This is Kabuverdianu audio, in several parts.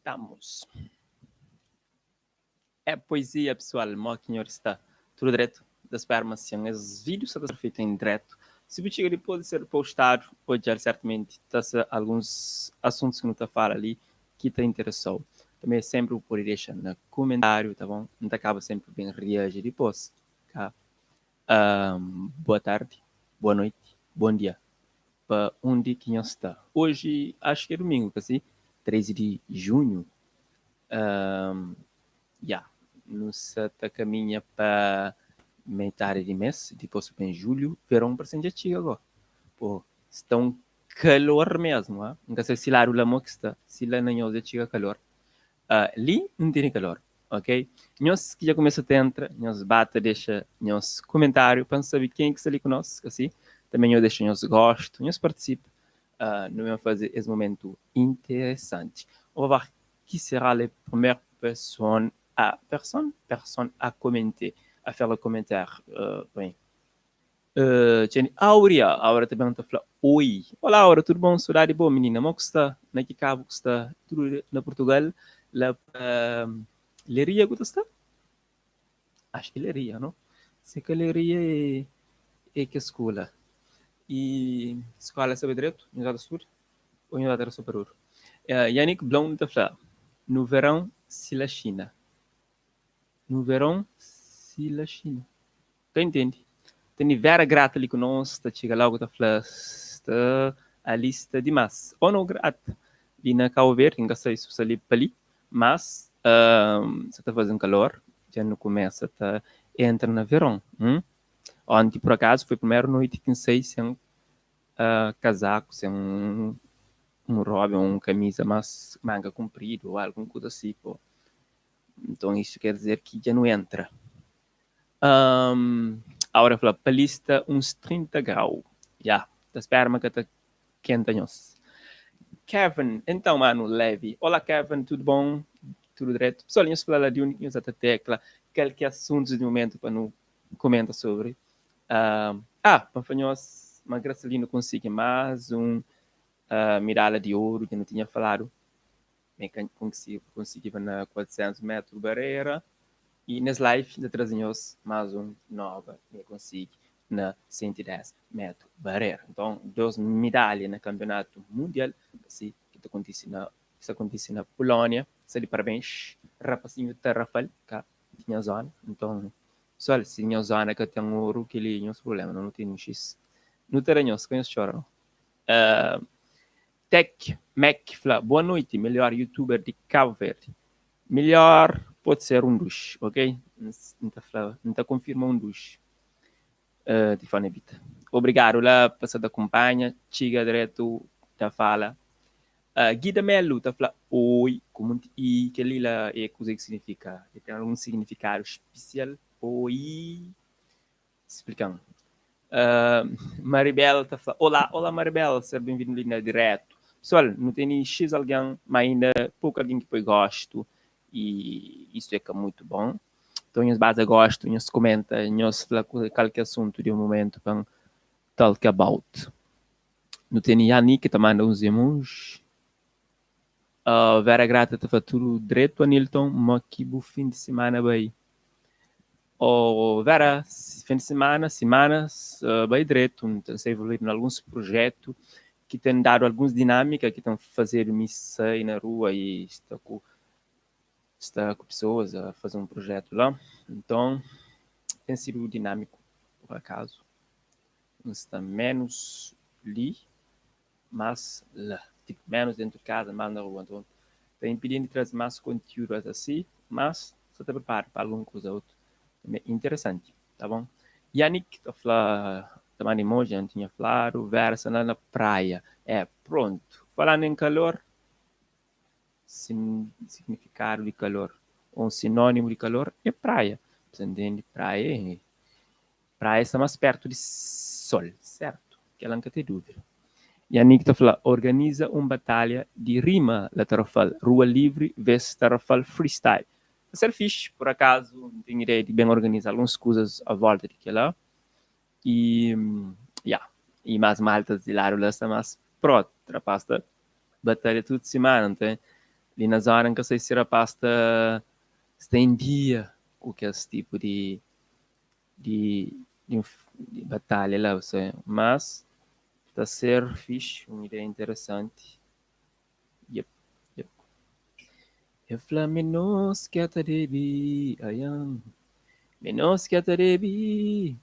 Estamos. É poesia pessoal, mo ki nhor sta? Tudo dretu? Ta spera ma sin es vídeo sta ta ser feito em dretu. Si bu txiga dipôs di ser postadu, odjal sertamenti ta ser alguns asuntus ki nu ta fala li ki ta interesau. Tanbê senpri bu pode dexa na kumentáriu, ta bon? N ta kaba senpri ben reaji dipôs, ka? Boa tardi, boa noiti, bon dia pa undi ki nhos sta. Oji acho ki é domingo, ka si? 13 di junhu. Ya, nu sa ta kaminha pa metadi di mês, dipôs ben julhu, veron parse dja txiga go. Pô, sta un kalor mesmu, ha? N ka sabe si ladu la mo ki sta, si la na nhos dja txiga kalor. Li N tene kalor, ok? Nhos ki dja kumesa ta entra, nhos ba ta dexa nhos kumentáriu pa N sabe ken ki sta li ku nos, asi tanbe nhos dexa nhos gostu, nhos partisipa, nu ben faze es momentu interesanti. On va voir qui sera le première personne à personne personne à commenter, à faire le commentaire, bem. Txeni Áurea, Áurea ta ben ta fla oi. Olá Áurea, tudu bon? Sodadi bo minina, mo ku sta? Na ki kabu ku sta? Tudu na Portugal? La pa Leria ku ta sta? Acho ki Leria, no? Se ka Leria é é kes kula. E skola sabe dretu? Nhos ta studa? Ou nhos ta so paruru? Yannick Blom ta fla, no verão si la China. No verão si la China. Ka intende. Tene Vera Grata li ku nos, ta txiga logo ta fla sta ali sta dimas. Oh no Grata, li na Cabo Verde, N ka sai su sta li pa li, mas sa ta faze un calor, dja nu kumesa ta entra na veron. Hum? Onti por acaso foi primeru noiti ki N sai sen kazaku, sen un robe ou un kamisa mas manga kunpridu ou algun kuza si po. Nton isu ker dizer ki dja nu entra. Um, Aura fla, pa li sta uns 30 grau. Ya, ta spera ma ka ta kenta nhos. Kevin, então mano, Levi. Olá Kevin, tudo bom? Tudo dreto? Pessoal, nhos fla la di undi ki nhos ta tekla, kal ki é assuntos di momento pa nu comenta sobre. Ah, pa fla nhos ma Gracelino konsigi más un medalha di ouro, dja nu tinha faladu. Me ka konsigiba na 400 metru barera y nes live N ta traze nhos mas un nova me konsigi na 110 metru barera. Nton, 2 midalha na kanpionatu mundial asi ki ta kontise na ki sta kontise na Pulónia. Sta di parabens rapasinhu Tarrafal ka di nha zona. Nton, pesoal si nha zona ka ten oru keli é nhos prublema, no nu tene un xis nu ta da nhos, ka nhos txora no. Tech Mac fla, boa noite, melhor youtuber de Cabo Verde. Melhor pode ser um dos, ok? N ta fla, N ta confirma um dos. Tifone Bita. Obrigado la pa sa ta acompanha, txiga dretu ta fala. Guida Melo ta fla, oi, ku munti i, kel-li la é kuze ki signifika? E ten algun signifikadu spesial? Oi. Splika-m. Maribel ta fla, Olá, olá Maribel, ser benvindu li na diretu. Pessoal, nu tene X algen, ma inda pouku algen ki poi gostu i isu é ka mutu bon. Nton nhos baza gostu, nhos kumenta, nhos fla kal ki é asuntu di mumentu pa N talk about. Nu tene Yani ki ta manda uns emojis. Vera Grata ta fla, Tudu dretu Anilton, mo ki bu fin di simana bai? Oh Vera, fin di simana, simana bai dretu, N ten sta evoluídu na alguns prujetu ki ten dadu alguns dinâmika ki ten fazedu mi sai na rua i sta ku sta ku pesoas a faze un prujetu la. Nton, ten sidu dinâmiku, pur akazu. N sta ménus li más la, tipu ménus dentu di kaza, más na rua. Nton, ta inpidi-m di traze más kontiúdu asi, mas sa ta pripara pa algun kuza otu tanbe interesanti, ta bon? Yannick ta fla, ta manda emoji, dja N tinha fladu, Vera sta la na praia. É, prontu. Falandu en kalor, signifikadu di kalor ô un sinónimu di kalor é praia. Bu ta ntende? Praia é Praia sta más pertu di sol, sertu? Kel-la N ka ten dúvida. Yannick ta fla, Organiza un batalha di rima la Tarrafal, Rua Livri vs Tarrafal Freestyle. Ta ser fixi, pur akazu N ten ideia di ben organiza alguns kuzas a volta di kel-la. I, ya, i más maltas di ladu la sta más prot, rapaz ta batalha tudu simana, nta. Li na zona N ka sai si rapaz sta sta em dia ku kes tipu di di di di batalha la, mas ta ser fixi, un ideia interesanti. Yep, yep. El fla menos ki ta debi, aian, menos ki ta debi.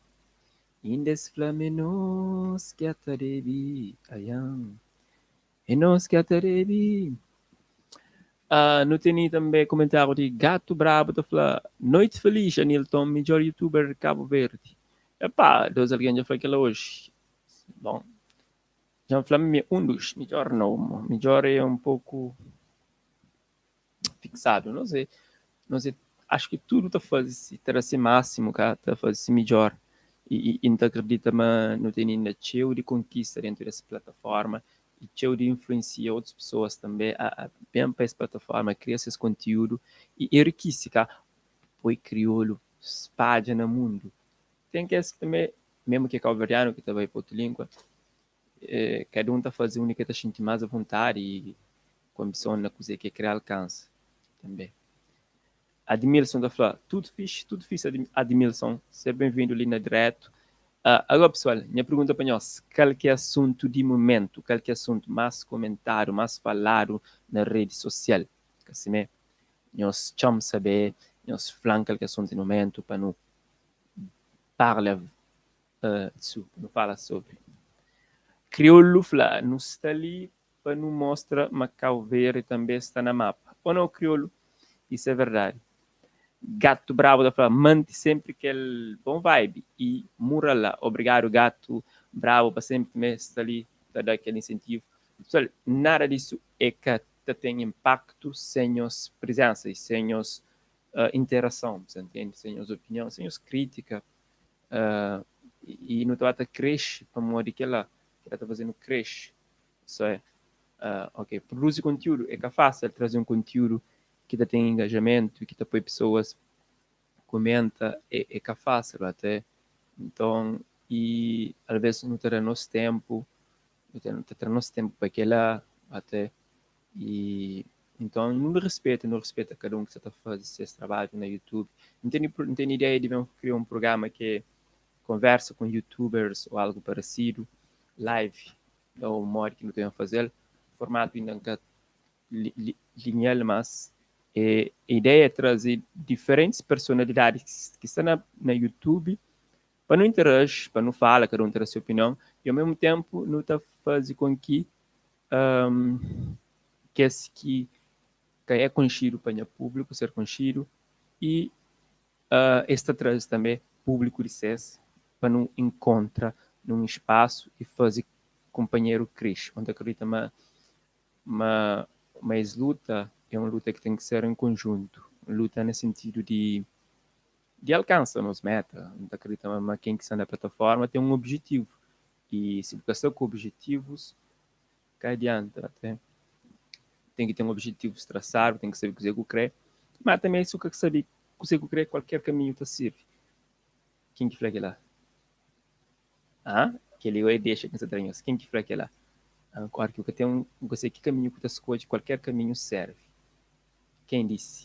Inda es fla menos ki ta debi, aian, menos ki ta debi. Nu tene tanbe komentáriu di Gato Brabo ta fla, Noite feliz, Anilton, midjor youtuber di Cabo Verde. Epá, dos algen dja fla kel-la oji. Bon, dja N fla mi é un dos midjor nau, midjor é un poku fiksadu, no sei, no sei, axu ki tudu ta faze si, ta da si másimu, ka ta faze si midjor i i N ta akredita ma nu tene inda txeu di konkista dentu des plataforma i txeu di influensia otus pesoas tanbe a a ben pa es plataforma, kria ses kontiúdu i enrikise, ka poi kriolu spadja na mundu. Ten kes ki tanbe, memu ki é kauverdianu ki ta bai pa otu língua, kada un ta faze undi ki el ta xinti más avontadi i ku anbison na kuzê ki el krê alkansa tanbê. Admilson ta fla, Tudu fixi, tudu fixi Admilson, ser ben-vindu li na Diretu. Agora pesoal, nha pergunta pa nhos, kal ki é asuntu di mumentu, kal ki é asuntu más komentadu, más faladu na redi sosial? Ka simé? Nhos txa-m sabê, nhos fla-m kal ki é asuntu di mumentu pa nu parla Su, nu fala sobri. Kriolu fla, nu sta li pa nu mostra ma Kau Verdi tanbe sta na mapa. O nau, Kriolu? Isu é verdadi. Gato Brabo ta fla, manti senpri kel bon vibe y mural la. Obrigadu Gato Brabo pa senpri tanbe sta li ta da kel insentivu. Pesoal, nada disu é ka ta ten inpaktu sen nhos prizensa y sen nhos interason, sa ntende? Sen nhos opinion, sen nhos kritika. I nu ta ba ta krexe pamodi kel-la, kel-la ta faze-nu krexe. Só é, ok, produzi kontiúdu é ka fásil, traze un kontiúdu ki ta ten engajamentu, ki ta poi pesoas komenta é ka fásil até. Nton, i alvês nu ta da nos ténpu, nu ta tra nos ténpu pa kel-la até. I nton nu rispeta, nu rispeta kada un ki sa ta faze ses trabadju na YouTube. N tene N tene ideia di ben kria un prugrama ki é konversa ku youtubers ô algu paresidu, live ô modi ki nu ta ben faze-l. Formatu inda N ka linha-l mas é ideia é traze diferentis personalidadis ki sta na na YouTube pa nu interaji, pa nu fala, kada un ta da se opinion i au mesmu tenpu nu ta faze kon ki kes ki ka é konxidu pa nha públiku ser konxidu i es ta traze tanbe públiku di ses pa nu inkontra nun spasu i faze kunpanheru krixi. N ta kridita ma ma ma es luta é un luta ki ten ki ser en konjuntu, un luta na sintidu di di alkansa nos meta. N ta kridita ma ken ki sta na plataforma ten un objetivu I si bu ka sta ku obijetivus, ka adianta até. Ten ki ten obijetivus trasadu, ten ki sabe kuzê ku krê. Má tanbê si bu ka sabe kuzê ku krê, kualker kaminhu ta sirbi. Ken ki fla kel-la? Hã? Kel-li é dexa ki N sta tra nhos. Ken ki fla kel-la? Óra ki bu ka ten, bu ka sabe ki kaminhu ku ta skodje, kualker kaminhu servi. Ken disi?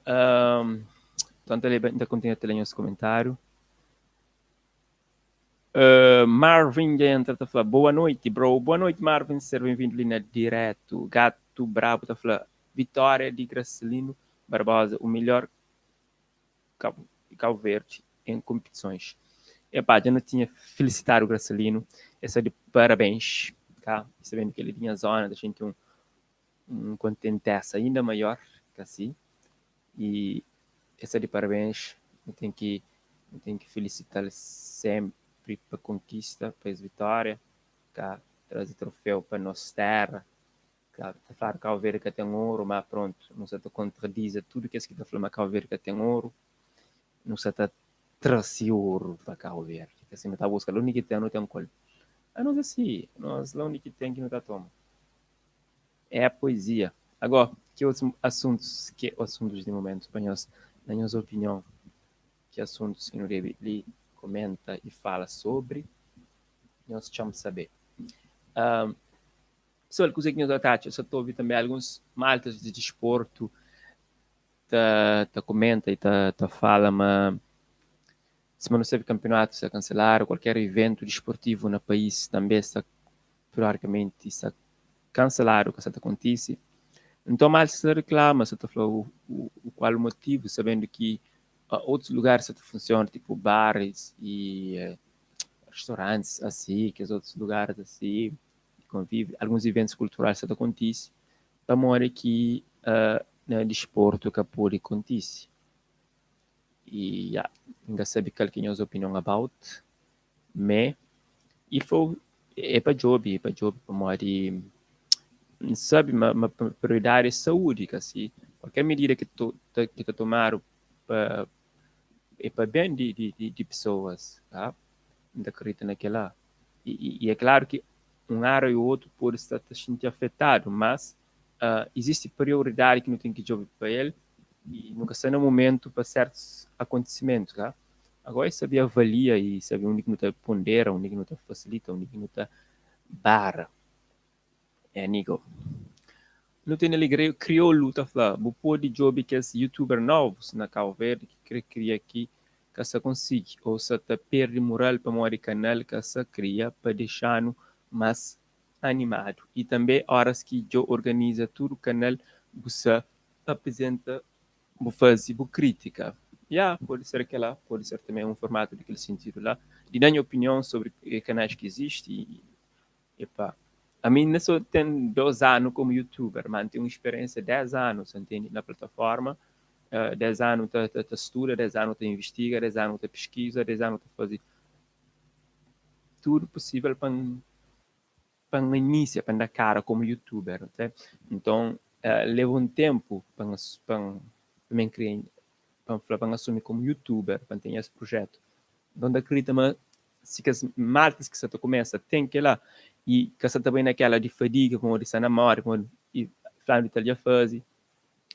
Nton, N ta kontinua ta lé nhos komentáriu. Marvin dja entra ta fla boa noiti bro. Boa noiti Marvin, ser benvindu li na Diretu. Gato Brabo ta fla vitória di Gracelino Barbosa, o melhor Cabo, Cabo Verde em competições. Epá, dja nu tinha felicitado Gracelino, é sta di parabéns, tá? Sabendo que ele é di nha zona, ta xinti un un kontentesa inda maior ka si i el sta di parabéns nu ten ki nu ten ki felisital sempri pa konkista pa es vitória ka traze troféu pa nos terra klaru ta fladu Cabo Verde ka ten oru ma prontu nu sa ta kontradize tudu kes ki ta fla ma Cabo Verde ka ten oru nu sa ta trase oru pa Cabo Verde ka si nu ta buska la undi ki ten nu ten ku el anos é si nos la undi ki ten ki nu ta toma. É poezia. Agó, ki otus asuntus ki é asuntus di mumentu pa nhos? Na nhos opinion, ki asuntus ki nu debe li komenta i fala sobri? Nhos txa-m sabe. Pessoal, kuzê ki nhos ta atxa? Sa ta obi tanbê alguns maltas di disportu ta komenta y ta fala ma sima nu sabe kanpionatu sta kanseladu, kualker iventu disportivu na país tanbê sta periodikamenti sta kanseladu, ka sta ta kontise. Nton maltas sta riklama, sta ta fla u kual motivu, sabendu ki otus lugar sta ta funsiona, tipu baris y restaurantis asi, kes otus lugaris asi di konvivi, alguns iventus kultural sta ta kontise, pamodi ki na disportu ka pode kontise? Y ya, N ka sabe kal ki é nhos opinion about, me y fla é pa djobe, é pa djobe pamodi N sabe ma prioridadi é saúdi, ka si? Kualker midida ki ki ta tomadu pa é pa ben di pesoas, ka? N ta kridita na kel-la. Y é klaru ki un ária ô otu pode sta ta xinti afetadu, mas izisti prioridadi ki nu ten ki djobe pa el y nu ka sta na mumentu pa sertus akontisimentu, ka? Agora é sabe avalia y sabe undi ki nu ta pondera, undi ki nu ta fasilita, undi ki nu ta bara. É amigo. Nu tene li Kriolu ta fla, bu pode djobe kes youtuber novus na Cabo Verde ki kre kria ki ka sa konsigi ou sa ta perde mural pamodi kanal ka sa kria pa dexa-nu mas animadu y tanbe oras ki djo organiza tudu kanal bu sa aprizenta bu faze bu kritika. Ya, pode ser kela, pode ser tanbe un formatu di kel sintidu la di da nha opinion sobri kanais ki izisti y Epa, ami inda so ten 2 anu komu youtuber, ma N ten un speriensia 10 anu, sa ntende, na plataforma, 10 anu ta studa, 10 anu ta investiga, 10 anu ta piskiza, 10 anu ta faze tudu pusivel pa N pa N inisia, pa N da kara komu youtuber, ok. Nton, leba un tenpu pa N pa N pa mi N kria, pa N fla pa N asumi komu youtuber, pa N ten es prujetu. Nton, N ta kridita ma si kes maltas ki sa ta kumesa ten kela y ka sa ta bai na kela di fadiga pamodi sta na moda pamodi y flanu di tal dja fazi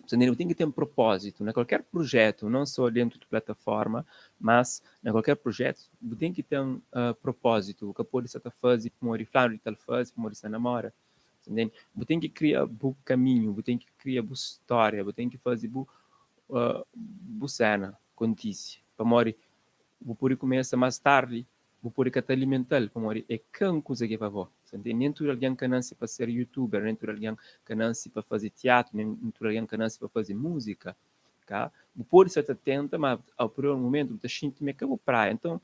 bu ta ten ki ten propozitu na kualker prujetu non so dentu di plataforma mas na kualker prujetu bu ten ki ten propozitu bu ka podi sa ta fazi pamodi flanu di tal fazi pamodi sta na moda bu ten ki kria bu kaminhu bu ten ki kria bu storia bu ten ki fazi bu bu sena kontisi pamodi Bu pode kumesa más tardi, bu pode ka ta alimenta-l pamodi é ka un kuza ki é pa bo. Sa ntende? Nen tudu algen ka nanse pa ser youtuber, nen tudu algen ka nanse pa faze tiatru, nen tudu algen ka nanse pa faze múzika, ka? Bu pode sa ta tenta, má au primeru mumentu bu ta xinti ma é ka bu praia. Nton,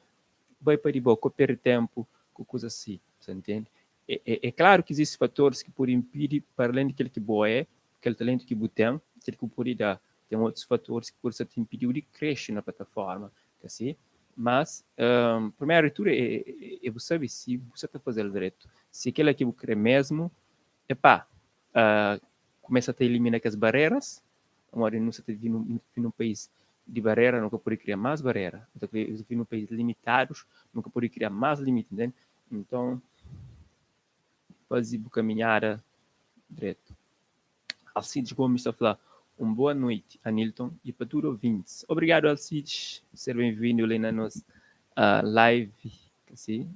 bai pa di bo, ka perde ténpu ku kuzas si. Sa ntende? É klaru ki izisti fatoris ki pode inpidi, para alén di kel ki bo é, kel talentu ki bu ten, kel ki bu pode da, ten otus fatoris ki pode sta ta inpidi-u di krexe na plataforma, ka si? Mas, primeru di tudu é bu sabe si bu sta ta faze-l dretu, si é kel-la ki bu kre mesmu, epá, kumesa ta ilimina kes bareras, pamodi nu sta ta vive nun país di barera, nu ka pode kria más barera, nu ta vive nun país limitadus, nu ka pode kria más limiti, ntende? Nton, faze bu kaminhada dretu. Alcides Gomes ta fla, Un boa noiti, Anilton, y pa tudu ouvintis. Obrigadu, Alcides. Ser ben-vindu li na nos live. Kasi.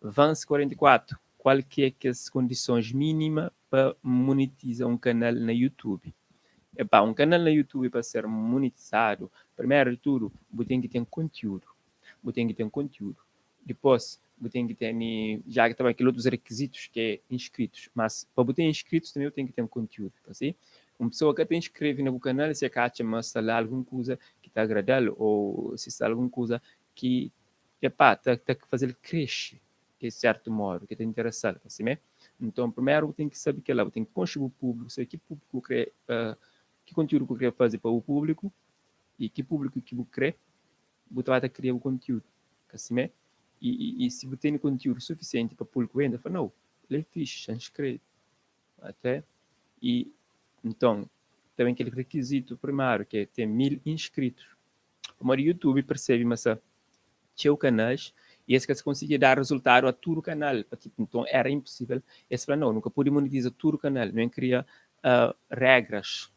Vance 44, Kual ki é kes kondisons mínima pa monetiza un kanal na YouTube? Epá, un kanal na YouTube pa ser monetizadu, primeru di tudu, bu ten ki ten kontiúdu. Bu ten ki ten kontiúdu. Dipôs bu ten ki ten, já ki ta bai kel otus rekizitus ki é inskritus. Mas pa bu ten inskritus tanbê bu ten ki ten kontiúdu, ka si? Un pesoa ka ta inskreve na bu kanal si el ka atxa ma sta la algun kuza ki ta agrada-l ô si sta algun kuza ki epá ta ta faze-l krexe di sértu modu, ki ta interesa-l, ka simé? Nton primeru bu ten ki sabe kel-la, bu ten ki konxe bu públiku, sabe ki públiku bu krê, ki kontiúdu ki bu krê faze pa bu públiku i ki públiku ki bu krê. Bu ta ba ta kria bu kontiúdu, ka simé? I si bu tene kontiúdu sufisienti pa públiku entra, fla, Nau, el é fixi, xa N skrebe. Até i nton, ta ben kel rikizitu primáriu, ki é ten 1000 inskritus. Pamodi YouTube persebe ma sa txeu kanais i es ka sa konsigi da rezultadu a tudu kanal, pa tipu, nton éra inpusível. Es fla, Nau, nu ka pode monetiza tudu kanal, nu ben kria régras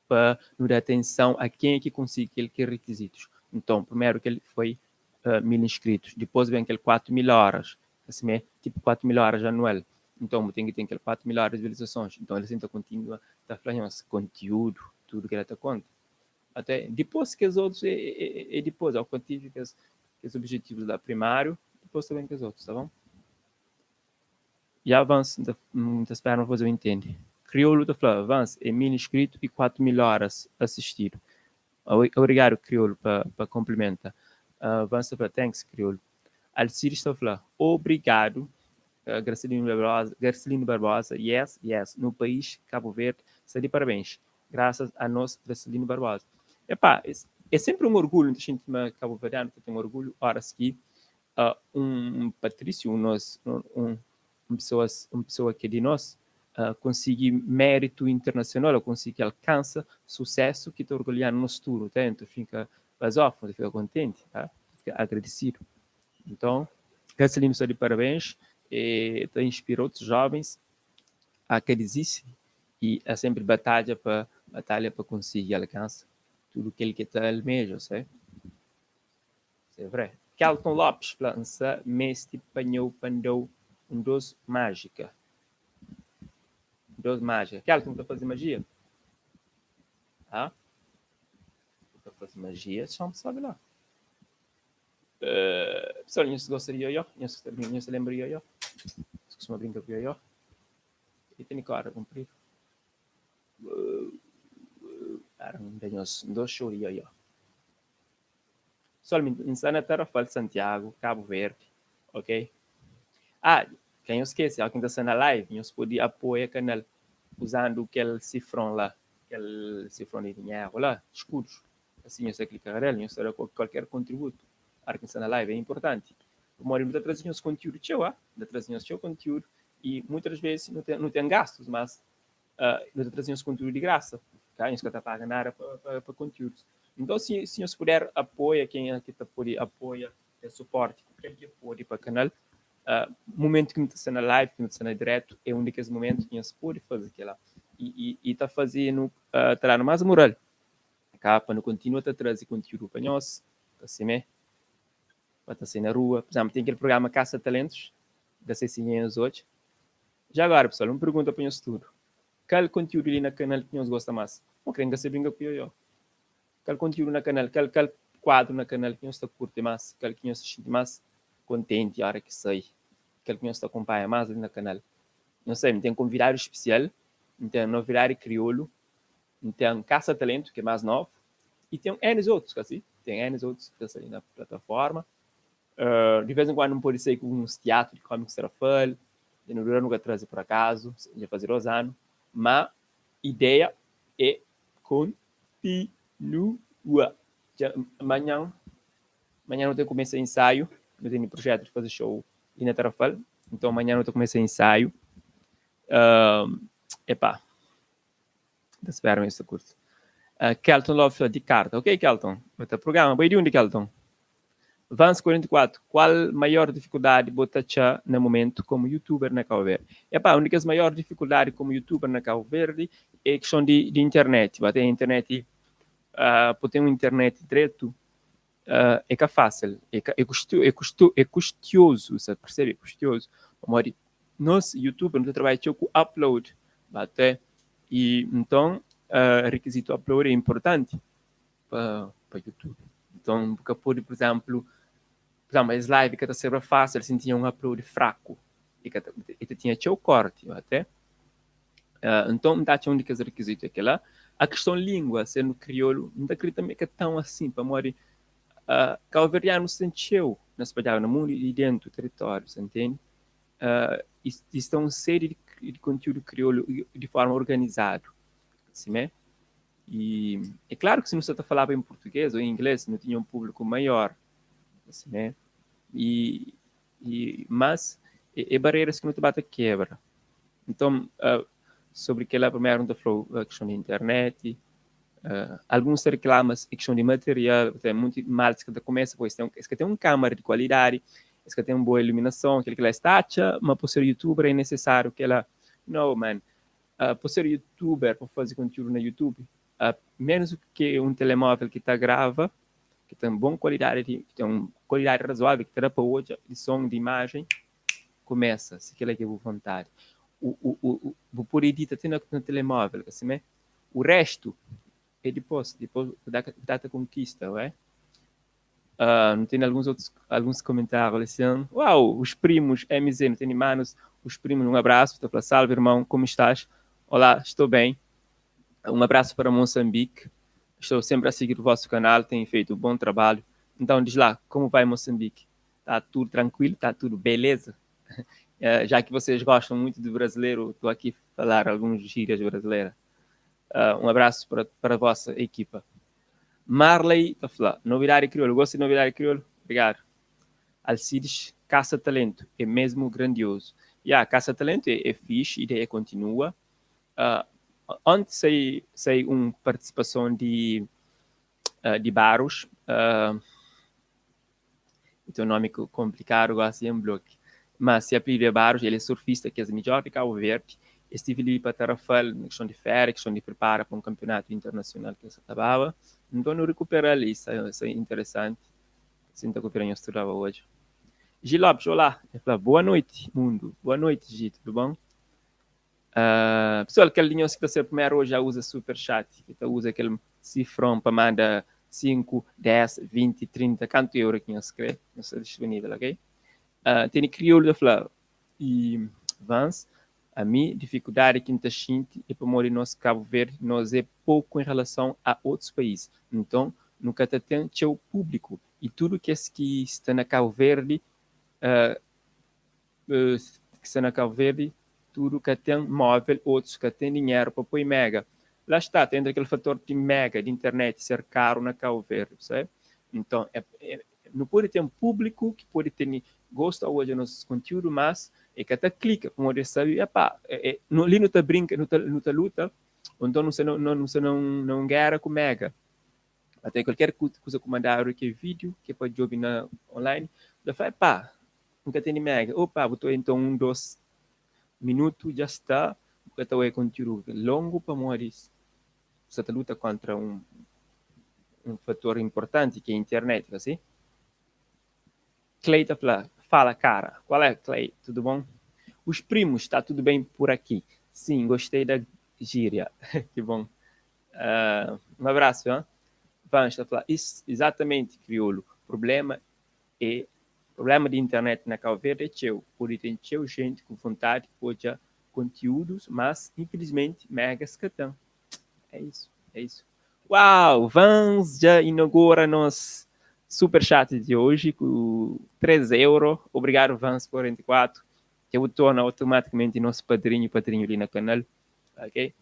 pa nu da atenson a kenha ki konsigi kel ki rikizitus. Nton, primeru kel foi 1000 inskritus, dipôs ben kel 4000 horas, ka simé, tipu 4000 horas anual. Nton bu ten ki ten kel 4 mil horas di visualizasons. Nton el ta kontinua ta fla nhos kontiúdu, tudu ki el ta konta. Até dipôs kes otus é dipôs, ó, atinji kes obijetivus la primáriu, dipôs ta ben kes otus, tá bon? E avanço, N ta spera ma faze-u intende. Kriolu ta fla, avanço é 1000 inscrito e 4000 horas assistido. Obrigado, Kriolu, pa komplimenta. Avanço ta fla, thanks, Kriolu. Alcides ta fla, obrigado. Gracelino Barbosa, Gracelino Barbosa, yes, no país Cabo Verde, sta de parabéns. Graças a nós, Gracelino Barbosa. Epá, é sempre um orgulho, ta xinti ma cabo verdiano ta ten orgulho horas ki um patrício, um nos, um pessoa que é de nós, konsigi méritu internasional, ou konsigi alkansa susesu ki ta orgulhanu nos tudu, tá? Então fika basófo, fika kontenti, tá? Fika agradesidu. Então, Gracelino sta de parabéns, e ta inspira otus jovens a ka disisti e a sempre batalha pa konsigi alkansa tudu kel ki ta almeja, sei? É vre. Kelton Lopes fla, N sa meste panha-u pa N da-u un dos májika. Dos májika. Kelton ta faze magia? Ah? Ta faze magia, txon sabe lá. Pessoal, nhos gosta di ioió? Nhos lembra di ioió? Nhos kostuma brinka ku ioió? E tene korda kunpridu. Era un da nhos dos show di ioió. Pessoal, N sta na Tarrafal, Santiago, Cabo Verde, ok? Ah, ka nhos skese, ó, ken ta sta na live, nhos pode apoia kanal usando kel sifron lá, kel sifron di dinheru lá, escudos. Assim, nhos ta klika nel, nhos ta da kualker kontributu. Ora ki sta na live é importanti. Pamodi nu ta traze nhos kontiúdu txeu, ah? Nu ta traze nhos txeu kontiúdu e muitas vezes nu ten gastos, mas nu ta traze nhos kontiúdu di grasa, tá? Nhos ka ta paga nada pa kontiúdus. Então, si nhos puder apoia, ken ki ta pode apoia, ter suporti ku kel ki pode pa kanal, momentu ki nu ta sta na live, ki nu ta sta na diretu, é un di kes momentu ki nhos pode faze kel-la. E ta faze-nu, ta da-nu más moral, ka? Pa nu kontinua ta traze kontiúdu pa nhos, pa simé, pa ta sai na rua. Por exemplo, ten kel programa Caça Talentos, da sei si nhos odja. Já agora, pessoal, un pergunta pa nhos tudu. Kal kontiúdu li na kanal ki nhos gosta más? Mo kre ka se brinka ku ioió. Kal kontiúdu na kanal, kal kuadru na kanal ki nhos ta kurti más, kal ki nhos ta xinti más kontenti ora ki sai, kal ki nhos ta akonpanha más li na kanal? Não sei, N ten konvidadu spesial, N ten novidadi kriolu, N ten Caça Talento, ki é más novu, e ten N otus, ka si? Ten N otus ki ta sai na plataforma. Di vez en kuandu N pode sai ku uns teatru di Cómics Tarrafal, dja nu dura nu ka traze por akazu, dja faze 2 anu, ma ideia é kontinua. Dja manhã nu ta kumesa ensaiu, nu tene projetu di faze show li na Tarrafal, então manhã nu ta kumesa ensaiu. Epá, ta spera ma nhos ta kurti. Kelton Love fla di karta. Ok, Kelton, nu ta programa. Bai di undi, Kelton? Vance 44, qual maior difikuldadi bo ta atxa na momentu komu youtuber na Cabo Verde? Epá, un di kes maior difikuldadi komu youtuber na Cabo Verde é kiston di internet. Ba ten internet, pa ten un internet dretu, é ka fásil, é kustiozu, sa persebe? É kustiozu. Pamodi nos youtuber nu ta trabadja txeu ku upload, ba te, e nton rekizitu upload é importanti pa YouTube. Então, bu ka pode, por exemplo, es live ka ta serba fásil si N tinha un upload fraku e ta tinha txeu korti, até. Então, N ta atxa un di kes rekizitu é kel-la. A kiston língua, sendo kriolu, N ta kridita ma é ka tão assim, pamodi kabuverdianus ten txeu na spadjadu na mundu i dentu territóriu, sa ntende? E sta un série di kontiúdu kriolu di forma organizadu, simé? E é klaru ki si nu sta ta falaba em português ou em inglês, nu tinha um público maior, simé? E mas é barreiras ki nu ta ba ta kebra. Então, sobre kel-la, primeru nu ta fla-u a kiston di internet, alguns ta reklama é kiston di material, ten munti maltis ki ta kumesa, pois es ka ten un câmara di kualidadi, es ka ten boa iluminason, kel-la es ta atxa ma pa ser youtuber é nesesáriu kel-la. No, man. Pa ser youtuber, pa faze kontiúdu na YouTube, menos ki un telemóvel ki ta grava, ki ten bon kualidadi, ki ten un kualidadi razoável, ki ta da pa odja di son, di imajen. Kumesa, si kel-la ki é bu vontadi. U, u, u, bu pode edita ti na, na telemóvel, ka simé? O restu é dipôs, dipôs bu ta, bu ta ta konkista, ué? Nu tene alguns outros, alguns comentários assim. Uau, os primos, MZ, não tem manos, os primos, um abraço, tá fala, salve irmão, como estás? Olá, estou bem. Um abraço para Moçambique. Estou sempre a seguir o vosso canal, tem feito um bom trabalho. Então diz lá, como vai Moçambique? Tá tudo tranquilo? Tá tudo beleza? Já que vocês gostam muito do brasileiro, estou aqui a falar alguns gírias brasileiras. Um abraço para a vossa equipa. Marley ta fla, novidade crioulo, gosta de novidade crioulo? Obrigado. Alcides, Caça Talento, é mesmo grandioso. Yeah, Caça Talento é fixe, ideia continua. Ontem sai uma participação de Barros, tem um nome complicado, gosto de um bloco. Mas se apelido é Barros, ele é surfista, que é o melhor de Cabo Verde. Estive ali para Tarrafal, na questão de férias, questão de prepara para um campeonato internacional que eu estava. Então, não recupera ali, isso é interessante. Sinta que eu estudava hoje. Gi Lopes, olá. Ele fala, boa noite, mundo. Boa noite, Gi, tudo bom? Pessoal, aquele dinheiro que está primeiro hoje já usa super chat, que tá usa aquele cifrão para mandar 5, 10, 20, 30, quanto euro que nós quer, não está disponível, ok? Tem crioulo da falar e Vance, a mim, dificuldade que está sente é para morrer nosso Cabo Verde, nós é pouco em relação a outros países. Então, nunca tem seu público. E tudo que é que está na Cabo Verde, que está na Cabo Verde, tudo que tem móvel, outros que tem dinheiro para pôr mega. Lá está, tem aquele fator de mega, de internet ser caro na Cabo Verde, sabe? Então, não pode ter um público que pode ter gosto hoje do nosso conteúdo, mas é que até clica, como eu sabe, epá, não, ali não está brinca, não tá luta, então não se não, não, não, não, não guerra com mega. Até qualquer coisa que mandar que é vídeo, que pode ouvir na online, já fala, epá, nunca tem mega. Opa, botou então 1, 2 minutos, já está, porque até é conteúdo longo para morrer. Você tá luta contra um fator importante que é a internet, assim? Clay tá falando, fala cara, qual é Clay? Tudo bom? Os primos, está tudo bem por aqui? Sim, gostei da gíria, que bom. Um abraço, hein? Vamos, tá falando, isso, exatamente, crioulo. Problema é, problema de internet na Cabo Verde é teu, porque tem teu gente com vontade de pôr conteúdos, mas infelizmente megas que tem. É isso, é isso. Uau, Vans já inaugura nosso super chat de hoje com 3 euros. Obrigado, Vans 44, que o torna automaticamente nosso padrinho ali no canal. Ok?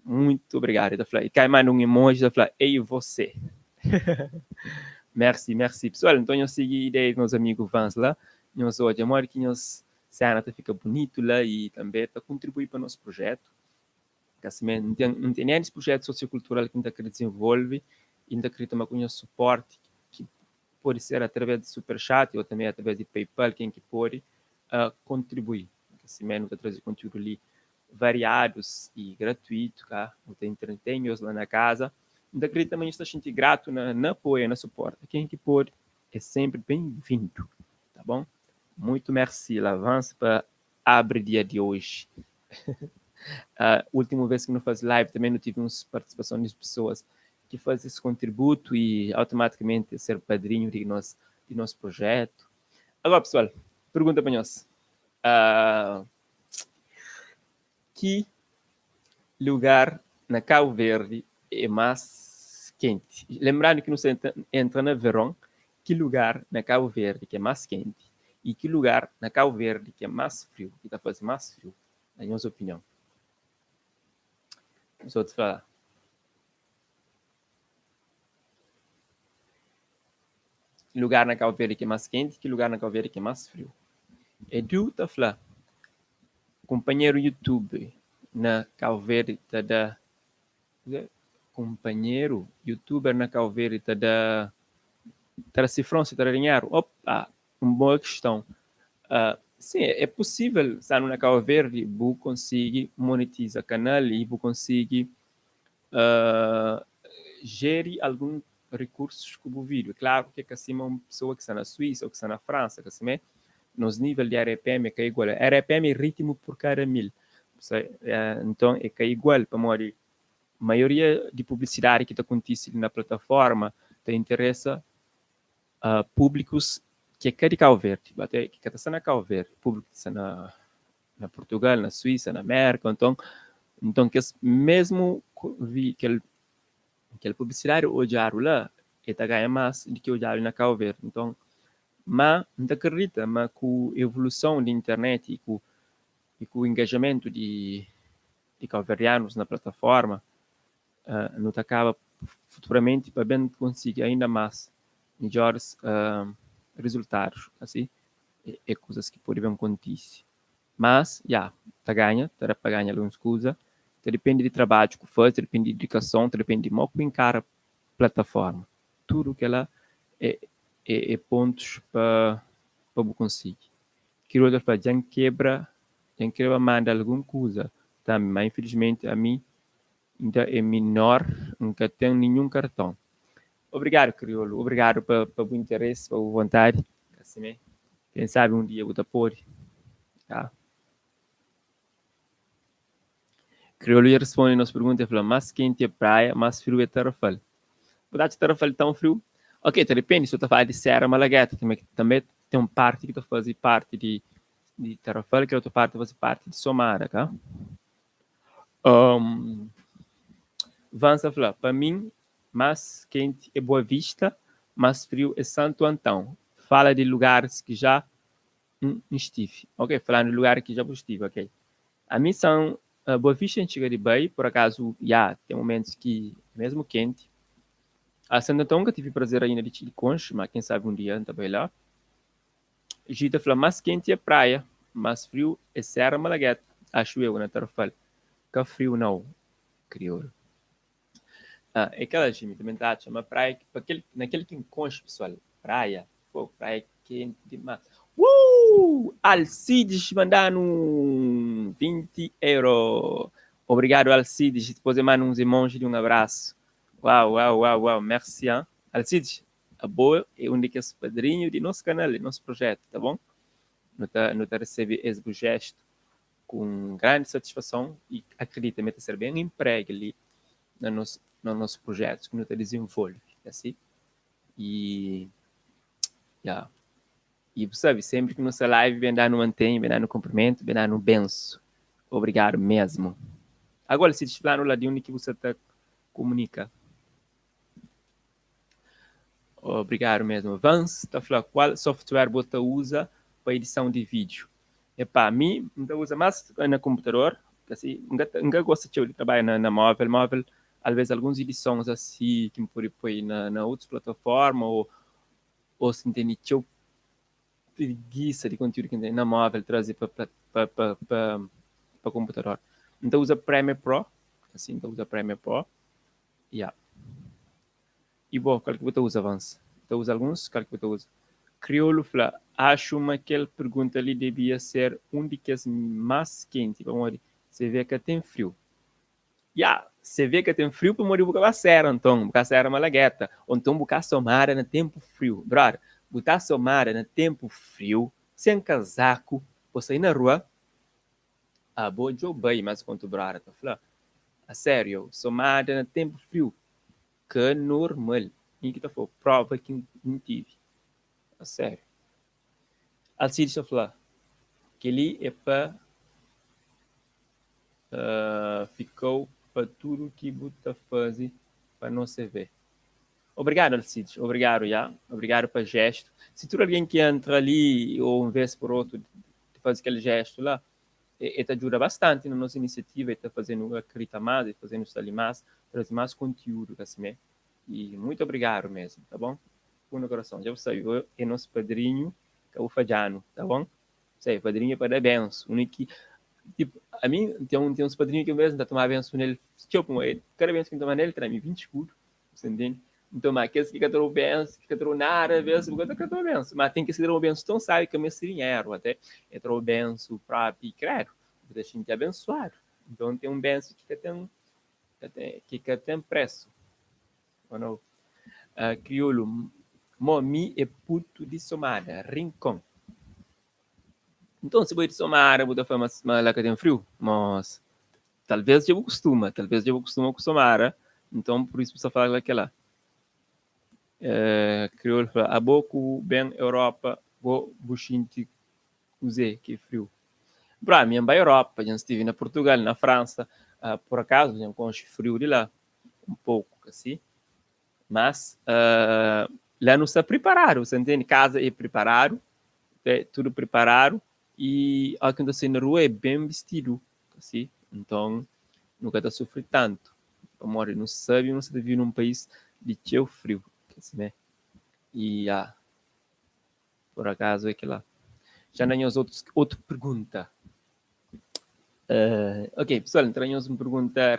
Muito obrigado. E cai mais um emoji, tá falando, ei, você. Merci, merci. Pessoal, então eu segui a ideia dos meus amigos Vans lá. Nós hoje, amor, que nós cena tá fica bonito lá e também tá contribuir para o nosso projeto. Que assim, não tem nem esse projeto sociocultural que a gente quer desenvolver e a gente quer tomar com o suporte que pode ser através de Superchat ou também através de PayPal, quem que pode contribuir. Assim, não tá trazer conteúdo ali variados e gratuito, tá? Não tem entretenhos lá na casa. Então, acredito também está sentindo grato na apoio, na suporte. Quem que pode é sempre bem-vindo, tá bom? Muito merci, Lavance, para abrir dia de hoje. Última vez que não faz live também não tive umas participação de pessoas que fazem esse contributo e automaticamente ser padrinho de nosso projeto. Agora, pessoal, pergunta para nós. Que lugar na Cabo Verde é mais quente? Lembrando que não se entra na verão, que lugar na Cabo Verde que é mais quente e que lugar na Cabo Verde que é mais frio, que está fazendo mais frio, na minha opinião. Os outros falar. Lugar na Cabo Verde que é mais quente, que lugar na Cabo Verde que é mais frio. Edu tá falando, companheiro YouTube na Cabo Verde tá da, companheiro youtuber na Cabo Verde tá da, tá da cifrão, se tá da dinheiro. Opa, uma boa questão. Sim, é possível estar na Cabo Verde, bu consegue monetizar canal e bu consegue gerir algum recursos com o vídeo. Claro que é acima uma pessoa que está na Suíça ou que está na França, que assim é, Nos nível di RPM é ka igual. RPM é ritmu pur kada mil. Nton é ka igual pamodi maioria di publisidadi ki ta kontise na plataforma ta interesa públikus ki é ka di Kau Verdi, ki ka ta sta na Kau Verdi, públiku ki ta sta na na Portugal, na Suísa, na Mérka, nton nton kes mesmu kel kel publisidadi odjadu la e ta ganha más di ki odjadu na Kau Verdi. Nton má N ta kridita ma ku evoluson di internet i ku i ku engajamentu di di kauverdianus na plataforma nu ta kaba futuramenti pa ben konsigi ainda más midjoris rizultadus. Asi é kuzas ki pode ben kontise. Mas, ya, ta ganha, ta da pa ganha alguns kuza. Ta dipende di trabadju ku faze, ta dipende di didikason, ta dipende di mo ku inkara plataforma. Tudu kela é é pontus pa pa bu konsigi. Kel otu fla, dja N kebra, dja N kreba manda algun kuza tambi, ma infilismenti ami inda é minor, N ka ten ninhun karton. Obrigadu kriolu, obrigadu pa pa bu interesi, pa bu vontadi. Simé, ken sabi un dia bu ta pode, tá? Kriolu dja responde nos pergunta, el fla, más kenti é praia, más friu é Tarrafal. Bu ta atxa Tarrafal tão friu? Ok, ta depende, si bu ta fala di Serra Malagueta, tanbe tanbe ten un parti ki ta faze parti di di Tarrafal, kel otu parti ta faze parti di Somada, ka? Um, Vansa fla, pa min, más kenti é Boa Vista, más friu é Santo Antão. Fala di lugaris ki já N stive. Ok, falando di lugar ki já bu stive, ok. Ami San Boa Vista N txiga di bai, por akazu, ya, ten momentus ki é mesmu kenti. A Santo Antão N ka tive prazer ainda di di konxe, ma ken sabe un dia N ta bai la. Gita fla, más kenti é praia, más friu é Serra Malagueta, axu eu, na Tarrafal. Ka friu nau, kriolu. Ah, é kela Jimmy, também ta atxa ma praia, pa kel, na kel ki N konxe pesoal, praia, pô, praia é kenti dimás. Woo! Alcides manda-nu 20 euro. Obrigadu Alcides, dipôs e manda uns emoji di un abrasu. Uau, uau, uau, uau, merci, hein? Alcides, abo é un di kes padrinhu di nos kanal, di nos projetu, ta bon? Nu ta, nu ta resebe es bu jestu ku un grandi satisfason i akredita ma el ta ser ben inpregi li na nos na nos projetus ki nu ta dizenvolve, asi. I ya, i bu sabe, senpri ki nu sta live ben da-nu mantenha, ben da-nu kunprimentu, ben da-nu bensu. Obrigadu mesmu. Agora si fla-nu la di undi ki bu sta ta kumunika. Obrigadu mesmu. Vans ta fla kual software bu ta uza pa edison di vídiu. Epá, mi N ta uza más na konputador, asi, N ka N ka gosta txeu di trabadja na na móvel. Móvel, alvês alguns edisons asi ki N pode poi na na otus plataforma ô ô si N tene txeu prigisa di kontiúdu ki N tene na móvel traze pa pa pa pa pa konputador. N ta uza Premiere Pro, asi, N ta uza Premiere Pro, ya. I bo, kal ki bu ta uza, Vans? Bu ta uza alguns? Kal ki bu ta uza? Kriolu fla, Axu ma kel pergunta li debia ser un di kes más kenti pamodi CV ka ten friu. Ya, CV ka ten friu pamodi bu ka ba sera nton, bu ka sera Malagueta, ô nton bu ka somada na tenpu friu. Brother, bu ta somada na tenpu friu, sen kazaku, bo sai na rua, Abo djo bai mas kontu brother ta fla aserio somada na tempo frio ka normal mi ki ta flau prova ki N tive aserio Alcides ta fla keli é pa fikau pa tudo ki bu ta faze pa nos CV Obrigado Alcides, obrigado ya, obrigado pa gesto. Si tudo alguém ki entra li ou um vez por outro di faze kel jestu la, e ta djuda bastanti na nos inisiativa, e ta faze-nu akrita más, e ta faze-nu sta li más, traze más kontiúdu ka simé. I muitu obrigadu mésmu, ta bon? Fundu korason. Dja bu sabe, bo é nos padrinhu, ka bu fadja-nu, ta bon? Sabe, padrinhu é pa da bensu. Uni ki, tipu, ami N ten, N ten uns padrinhu ki un bes N ta toma bensu nel txeu, pamodi kada bensu ki N toma nel, el ta da-mi 20 skudu. Você entende? Então, mas aqueles que ka benção, que ka nada, vezes, porque ka benção. Mas tem que ser uma benção tão sabe que me dinheiro até. Entrou benção próprio e credo. Você se abençoado. Então tem um benção que tem que ka tem preço. Ou não? Crioulo, mo mi é puto de somada, rincon. Nton, si bo é di Somada, bu ta fla ma la ka ten friu? Mos, talvês dja bu kustuma, talvês dja bu kustuma ku Somada, nton pur isu bu sta fla kela. Kriolu fla, Abo ku ben Europa bo bu xinti kuzê ki é friu? Bra, mi N bai Europa, dja N stive na Purtugal, na Fransa, pur akazu dja N konxe friu di la un poku, ka si? Mas la nu sta priparadu, sa ntende? Kaza é priparadu, é tudu priparadu i óki nu ta sai na rua é ben bistidu, si? Nton nu ka ta sufri tantu pamodi nu sabe ma nu sta ta vive nun país di txeu friu, si mé? I ya, pur akazu é kila. Xa na nhos otus otu pergunta. Ok, pessoal, N tra nhos un pergunta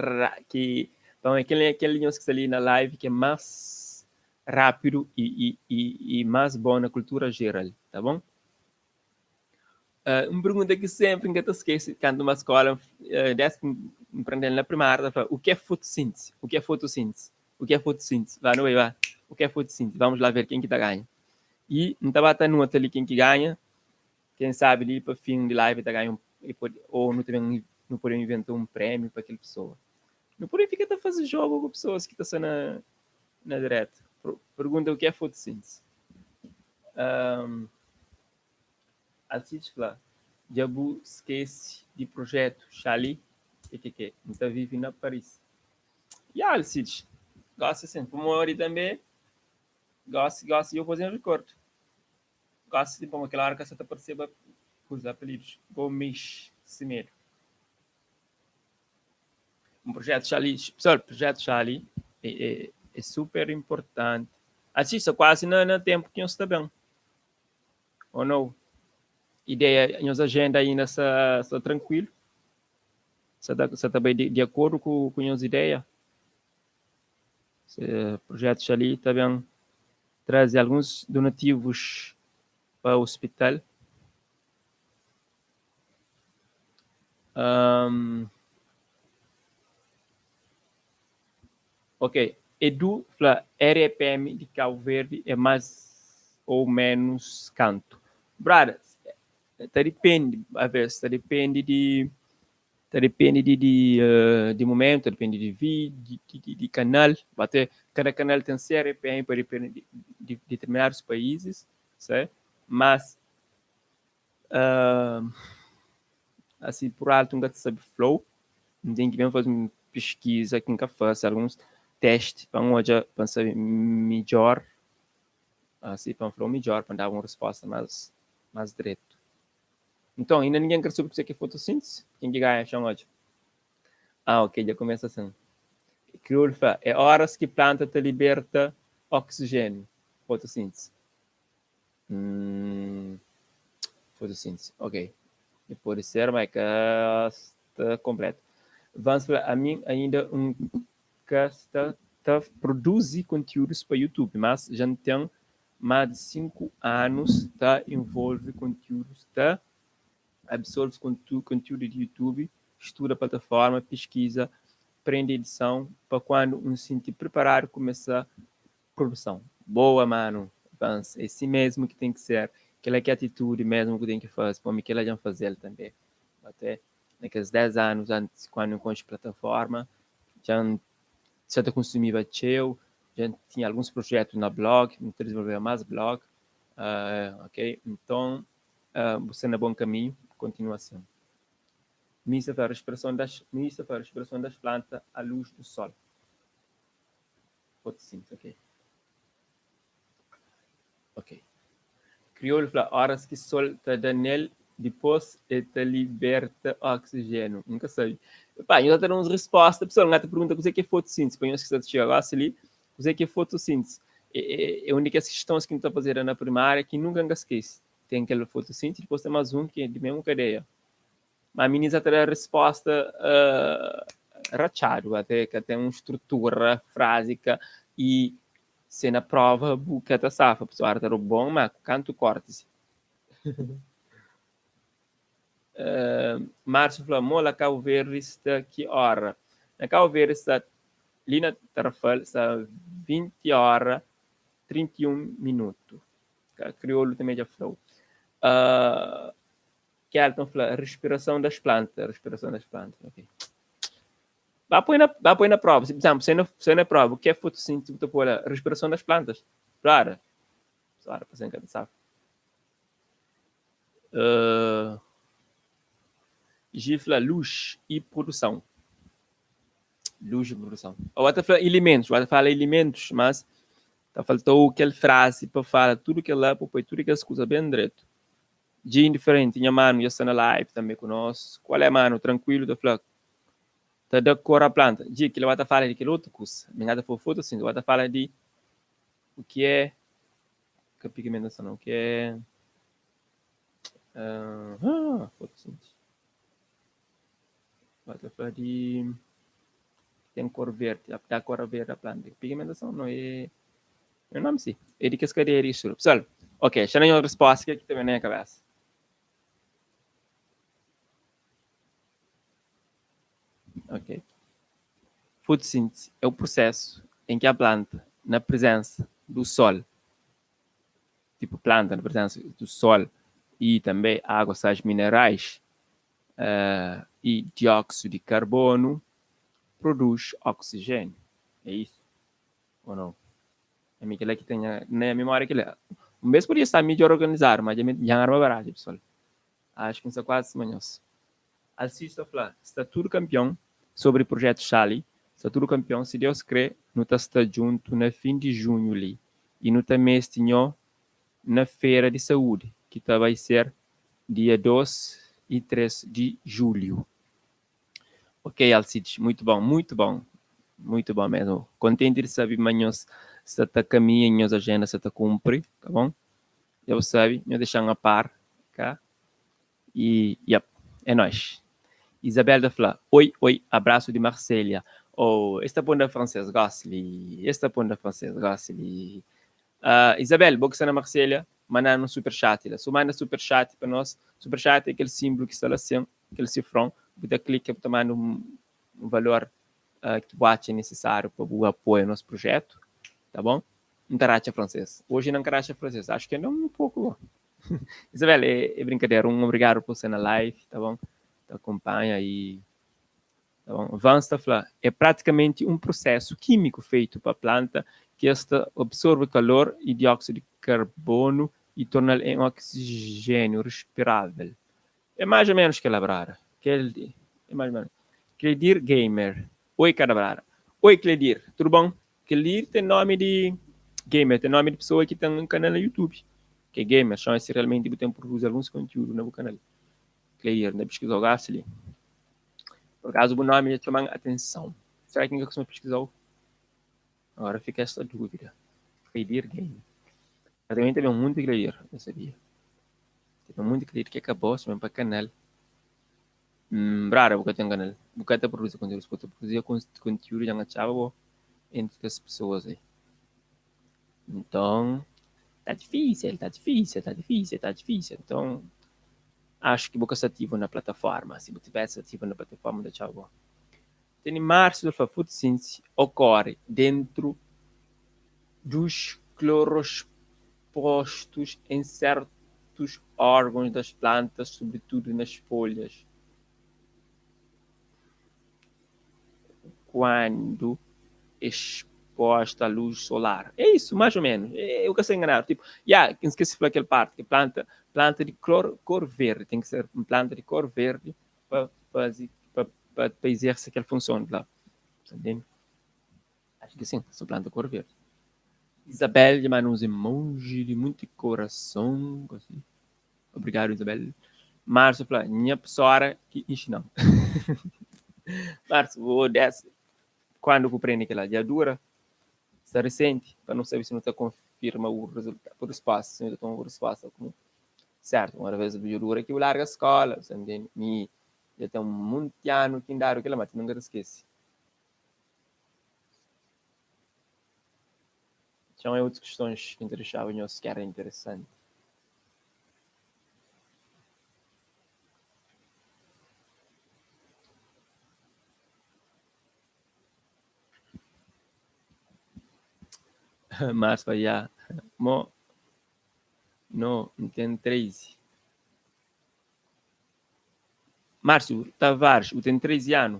ki pamodi kel kel di nhos ki sta li na live ki é más rápidu i i i i más bon na kultura jeral, tá bon? Un pergunta ki sénpri N ka ta skese kantu N ba skóla, dés ki N prende-l na primária, ta fla, U ki é fotossíntise? U ki é fotossíntise? U ki é fotossíntise? Ba, nu bai, ba. U ki é fotossíntise? Vamos lá ver ken ki ta ganha. I N ta ba ta anota li ken ki ganha. Ken sabe li pa fin di live ta ganha un ou nu ta ben nu pode inventa un prémiu pa kel pesoa. Nu pode fika ta faze jogu ku pesoas ki ta sta na na diretu. Pergunta u ki é fotossíntise? Um, Alcides fla, Dja bu skese di projetu Xali? Kekeke, N ta vive na Paris. Ya, Alcides, gosi sin, pamodi tanbe gosi gosi dja bu faze-m rikordu. Gosi di pamodi kel ora ka sa ta parseba kus apelidus Gomes Semedo. Un projetu Xali, pessoal, projetu Xali é, é, é super importanti. Asi sta kuazi na, na tempu ki nhos sta ben. Ou não? Ideia, nhos agenda ainda sta, sta tranquilu? Sta ta, sta ta bai di, di akordu ku, ku nhos ideia? Se projetu Xali ta ben traze alguns donativus pa hospital. Um, ok, Edu fla RPM di Cabo Verde é mais ou menos kantu? Brada, ta dipende, a vez, ta dipende di ta dipende di di uh, di momento, ta dipende di vídeo, di, di, di canal, até cada canal tem se RPM para depende de, de determinados países, certo? Mas uh, assim por alto nunca sabe flow, N ten ki ben faze un piskiza ki N ka fase, alguns testi pa N odja, pa N sabe midjór, asi pa N fla-u midjór, pa N da-bu un respósta más más dretu. Nton, inda ningen ka sabe kuzê ki é fotossíntise? Ken ki ganha? Xa N odja. Ah, ok, dja kumesa asin. Kriolu fla, é óras ki planta ta liberta oksijéniu, fotossíntise. Hum, fotossíntese, ok. E pode ser, mas ka sta kompletu. Vans fla, ami ainda N ka sta ta produzi kontiúdus pa YouTube, mas dja N ten más di 5 anus ta envolve kontiúdus, ta absorve kontiúdu di YouTube, studa plataforma, piskiza, prende edison, pa kuandu N sinti priparadu kumesa produson. Boa manu Vans, é si mesmu ki ten ki ser, kela ki é atitudi mesmu ku ten ki faze, pamodi kela dja N fazel tanbe, até na kes 10 anus antis kuandu N konxe plataforma, dja N sa ta konsumiba txeu, dja N tinha alguns projetu na blog, N ta dizenvolveba más blog, ok, nton bu sta na bon kaminhu, kontinua asin. Mista fla respirason das Mista fla respirason das planta à luz do sol. Fotossíntese, ok. Ok. Kriolu fla óras ki sol ta da nel, dipôs el ta liberta oksijénu. N ka sabe. Pá, nhos ta da uns respósta. Pesoal, N ta pergunta kuzê ki é fotossíntese. Pa nhos ki sta ta txiga gósi li, kuzê ki é fotossíntese? É, é, é un di kes kistons ki nu ta fazeda na primária ki nunka N ka skese. Ten kel fotossíntese, dipôs ten más un ki é di mésmu kadeia. Ma minis ta da resposta uh, ratxadu, ate ka ten un strutura frásika i se na prova bu ka ta safa, pessoal ta da bon, ma kantu korti-si. Uh, Márcio fla, mo la Cabo Verde sta ki ora? Na Cabo Verde sta li na Tarrafal sta 20 ora 31 minutu. Kriolu também dja flau. Uh, Kelton fla respiração das plantas, respiração das plantas, ok. Ba poi na, ba poi na prova, por exemplo, se na, se na prova, o que é fotossíntese, bu ta poi la respiração das plantas. Claro. Claro, pa sen ka ta sabe. Uh, Gi fla luz e produção. Luz e produção. Ou até fla elementos, ou até fala elementos, mas tá faltou aquele frase para falar tudo que lá, para pôr tudo que as coisas bem direito. Dia indiferente, nha mano dja sta na live tambe ku nos. Kual é mano? Tranquilo ta fla ta da cor a planta. Dji, kila ba ta fala di kel otu kusa. Mi ka ta fla fotossíntese, ba ta fala di o ki é ka pigmentason não, o ki é uh, fotossíntese. Ba ta fla di ten cor verde, da cor verde a planta. Pigmentason não é é nome sim. É di kes cadeia di estudo. Pessoal, ok, xa na nhos resposta ki ta ben na nha cabeça. Ok. Fotossíntese é o processo em que a planta, na presença do sol, tipo planta na presença do sol e também água, sais minerais uh, e dióxido de carbono, produz oxigênio. É isso? Ou não? É aquilo que tem na memória aquilo. Um vez podia estar melhor organizado, mas já arma baralho, pessoal. Acho que não quase manhãs. Alcides ta fla, sta tudo campeão sobre projeto Xali, sta tudo campeão, se Deus crê, nu ta sta djunto na fim de junho li e nu ta meste nho na feira de saúde, ki ta bai ser dia 2 e 3 de julho. Ok, Alcides, muito bom, muito bom. Muito bom mesmo. Contente de saber ma nhos sta ta caminha, nhos agenda sta ta cumpri, tá bom? Já bu sabe, nhos deixan a par, cá? E, yep, é nóis. Isabel ta fla, oi, oi, abraço de Marselha. Oh, es ta pon da francês, gosi li. Es ta pon da francês, gosi li. Uh, Isabel, bo ki sta na Marselha, manda un super chat la. Su manda super chat pa nos. Super chat é kel símbolo ki sta la sin, kel sifron. Bu ta klika, bu ta manda un, un valor uh, ki bu atxa necessário pa bu apoia nos projeto, tá bom? N ta ratxa francês. Hoje não ka ratxa francês, acho que ainda um pouco bom. Isabel, é, é brincadeira. Um obrigado por ser na live, tá bom? Te acompanha e tá bom? Vance ta fla, é praticamente um processo químico feito pa planta que esta absorve calor e dióxido de carbono e torna-l em oxigênio respirável. É mais ou menos que brada. Que é mais ou menos. Cledir Gamer. Oi, cada brada. Oi, Cledir. Tudo bom? Cledir tem nome de gamer, tem nome de pessoa que tem um canal no YouTube. Que é gamer, chama-se realmente tem produz alguns conteúdos no canal. Cledir, não pesquisou ali. Por acaso o nome já chama atenção. Será que ninguém costuma pesquisar? Agora fica essa dúvida. Cledir Gamer. Também teve muito Cledir, eu sabia. Teve muito Cledir que acabou mesmo para canal. Raro, porque tem canal. Porque até produzir conteúdo, porque produzir conteúdo já achava entre as pessoas aí. Então, tá difícil, tá difícil, tá difícil, tá difícil. Então, acho que vou estar ativo na plataforma. Se você tivesse ativo na plataforma, da tchau. Tem março do fotossíntese ocorre dentro dos cloropostos em certos órgãos das plantas, sobretudo nas folhas. Quando exposta à luz solar. É isso, mais ou menos. É, eu que sei enganar. Tipo, yeah, esqueci de falar aquela parte, que planta, planta de cor, cor verde, tem que ser uma planta de cor verde para para exercer aquela função lá. Entende? Acho que sim, essa planta cor verde. Isabel, de uns emojis de muito coração. Assim. Obrigado, Isabel. Márcio fala, minha pessoa que ensinou. Márcio, vou desce. Quando eu prende aquela já dura, está recente, para não saber se não está confirma o resultado, por resposta, se não está com resposta como certo. Uma vez eu dura que eu largo a escola, você entende? Me já tem um monte de ano que dar aquela mas nunca esquece. São outras questões que interessavam e que era interessante. Mas já. Mo, no, tem 13. Márcio Tavares, bu ten 13 anu.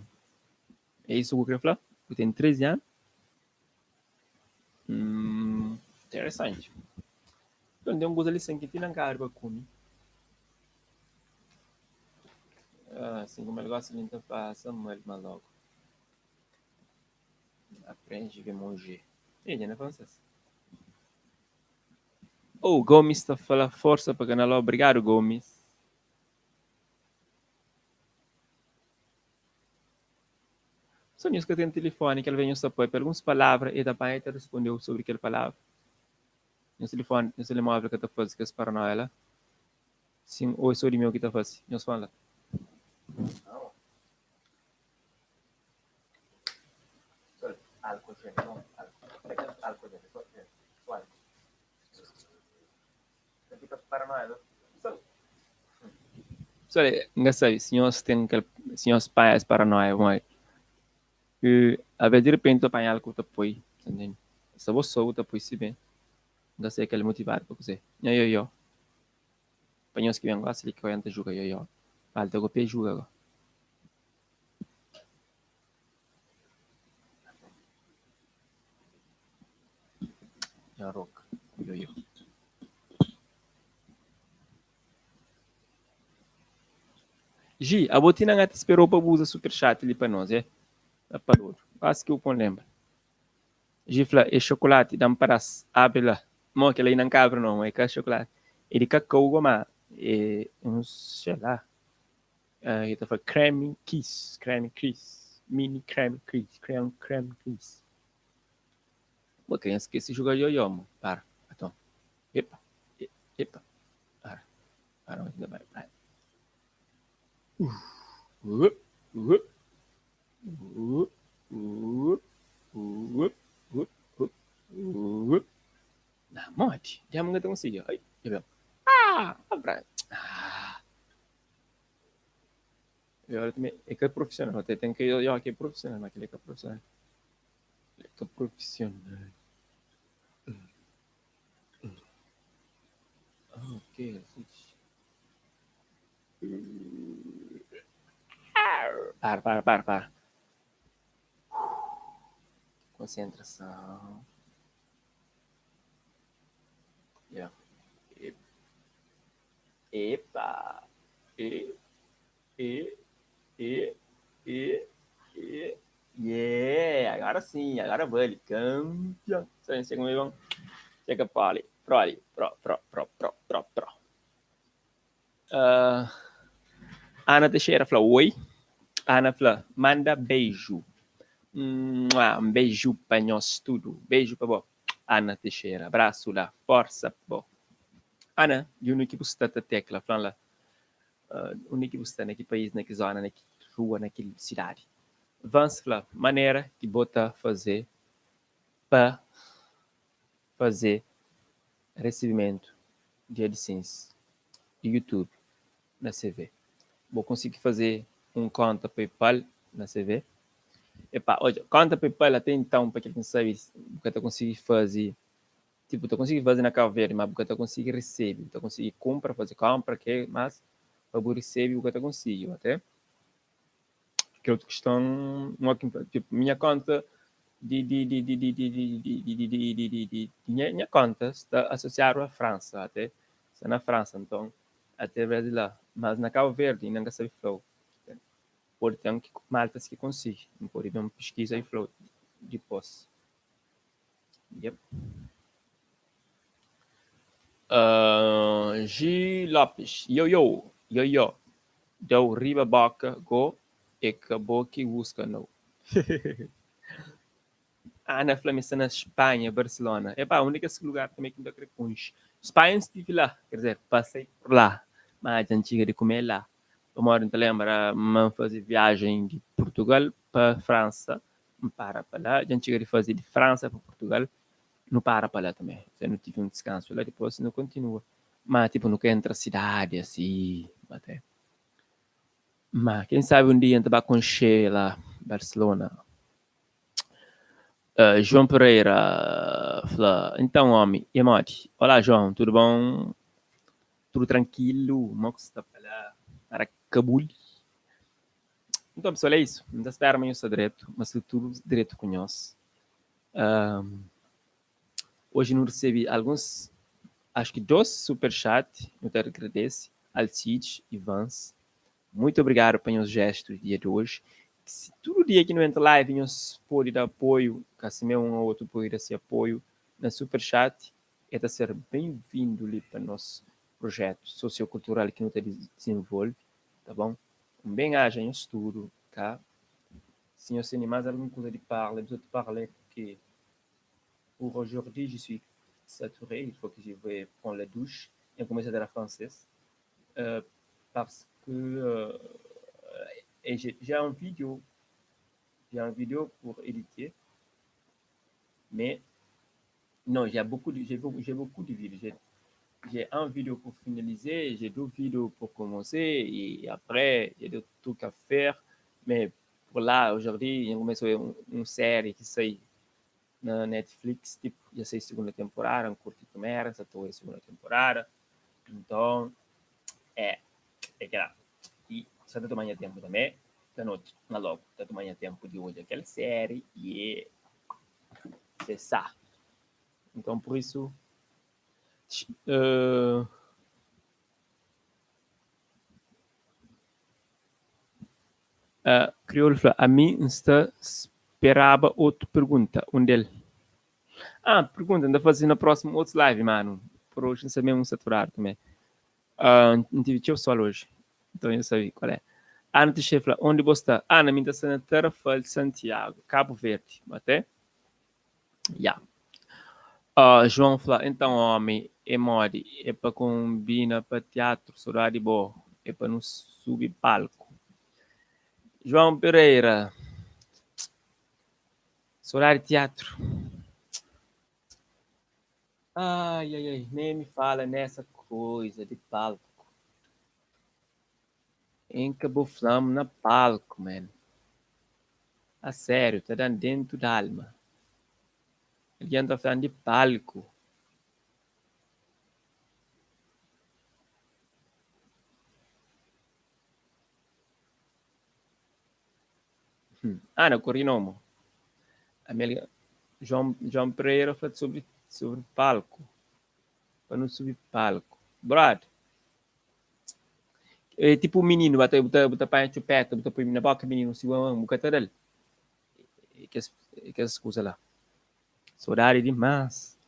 É isu ku kre fla? Bu ten 13 anu? Hum, interesanti. Então, ten un kuza li sen ki ti na nka pa kume. Ah, sin kuma el gosta li nta pasa mal ma logo. Après, je vais manger. E, dja na fransês. Oh, Gomes ta fala força pa canal. Obrigado, Gomes. So nhos ka ten tilifoni kel ve nhos ta papia alguns palavra e ta panha e ta rispondeu sobri kel palavra. Nhos tilifoni, nhos telemóvel ka ta faze kes paranoia la? Sin o é so di meu ki ta faze? Nhos fala la. Pessoal, N ka sabe si nhos ten kel, si nhos panha es paranoia pamodi aves di repenti ta panha algu ku ta poi, ta ntende? Sta bo so bu ta poi si ben, N ka sabe kel motivadu pa kuzê. Nha yoyo, pa nhos ki ben gosi li ki oia N ta juga yoyo, falta go pa e juga go. Nha roka yoyo. Gi, abo ti nan ata sperou pa bu uza super chat li pa nos, é? Ta parodu. Quase ki bu pon lembra. Gi fla, é chocolate, dam padas. Abre la. Mo, kel aí nan ka abre não, é ka chocolate. É di cacau go ma é uns, sei lá. Uh, ta fla creme kiss, creme kiss, mini creme kiss, creme, creme kiss. Bo criança que se joga ioiô, mo. Para, então. Epa, epa. Para, para, ainda vai, vai. Uh, uh, uh, uh, uh, uh, uh, uh. Na modi, já me não consigo. Ai, já Ah, abra. Ah. Eu também é que é profissional, até tem que eu aqui é profissional, mas aquele é que é profissional. É que é profissional. Ah, ok. Para, para, para, para. Concentração. Yeah. Epa! E, e, e, e, e. Yeah! Agora sim, agora vale. Campeão! Chega, meu irmão. Chega, Poli. Proli. Pro, pro, pro, pro, pro, pro. Uh, Ana Teixeira fala oi. Ana fala, manda beijo. Um beijo para nós tudo. Beijo para bo. Ana Teixeira. Abraço lá. Força, bo. Ana, di undi ki bu sta ta tekla? Fla-m la, undi ki bu sta, na ki país, na ki zona, na ki rua, na ki sidadi? Vans fla, manera ki bo ta faze pa faze resibimentu di AdSense di YouTube na CV? Bo konsigi faze un konta PayPal na CV? Epa, odja, konta PayPal ate inton, pa kel ki N sabe, bu ka ta konsigi faze. Tipo, bu ta konsigi faze na Cabo Verde, ma bu ka ta konsigi resebe. Bu ta konsigi kunpra, faze konpra, ke, mas pa bu resebe bu ka ta konsigi, ote. Kel otu kiston, tipo, minha konta di di di di di di di di di di di di di di nha nha konta sta asosiadu a Fransa, ate, sta na Fransa, nton através di la. Mas na Cabo Verde inda N ka sabe fla-u. Pode ten ki maltas ki konsigi, N pode ben piskiza i fla-u dipos. Yep. Uh, G. Lopes, yo yo, yo yo, dau riba boka go é ka bo ki buska nau. Ana fla mi sta na Espanha, Barcelona. Epá, undi ki es lugar também ki N ta kre konxe. Espanha N stive lá, quer dizer, passei por lá, ma dja N txiga di kume lá. Pamodi N ta lembra ma N faze viagem di Portugal pa França N para pa la, dja N txiga di faze di Fransa pa Purtugal, nu para pa la tanbe. Osea, nu tive un diskansu la, dipôs nu kontinua. Má, tipu, nu ka entra sidadi asi, até. Má, ken sabe un dia N ta ba konxe la Barselona. Uh, João Pereira fla, Então, omi, e modi? Olá, João, tudu bon? Tudu trankilu? Mo ku sta pa la? Mara kabuli? Nton pessoal é isso. N ta spera ma nhos sta dretu, ma sta tudu dretu ku nhos. Um, hoje nu recebi alguns, acho que dos super chat, nu ta agradece, Alcides e Vans. Muito obrigado pa nhos gestos dia de hoje. Se tudo dia que nu entra live nhos pode dar apoio, kasi mesmo um ou outro pode dar se apoio na super chat, é ta ser bem-vindo li pa nos projeto sociocultural que nu ta desenvolve, tá bom? Um bem-aja nhos tudo, tá? Se nhos tene mais alguma coisa de parler, besoin de parler, porque pour aujourd'hui je suis saturé, il faut que je vais prendre la douche e começar a dar francês, uh, parce que uh, j'ai un vidéo, j'ai un vidéo pour éditer, mais non, j'ai beaucoup de, j'ai beaucoup, j'ai beaucoup de vidéos. J'ai, j'ai un vidéo pour finaliser, j'ai deux vidéos pour commencer et après j'ai d'autres trucs à faire. Mais por lá, aujourd'hui, eu comecei um, um série que sai na Netflix, tipo, já sei segunda temporada, não curti primeira, já estou a segunda temporada. Então, é, é que lá. E só está tomando tempo também, da noite, na logo, está tomando tempo de hoje aquela série e é, c'est ça. Então, por isso, uh, uh, Crioulo fla, ami N sta speraba otu pergunta, un del. Ah, pergunta, N ta faze na próximo otus live, mano. Por hoje N sta mesmo saturado também. Uh, N tive txeu sol hoje, então eu sabe qual é. Ana Teixeira fla, onde você está? Ana, mi ta sta na Tarrafal, Santiago, Cabo Verde. Até? Ya. Uh, João fla, então homem, é modi, é pa combina pa teatro, saudade bo, é pa nu subi palco. João Pereira, saudade teatro. Ai, ai, ai, nem me fala nessa coisa de palco. Em Cabo Flamo na palco, man. A sério, tá dando dentro da alma. Alguém tá falando de palco. Hum. Ah, não, Corinomo. Amélia, João, João Pereira fala sobre, sobre palco. Para não subir palco. Brad. É tipo um menino, bota, bota, bota panha chupeta, bota põe na boca menino, se um bocado dele. Que as coisas lá. Saudade demais.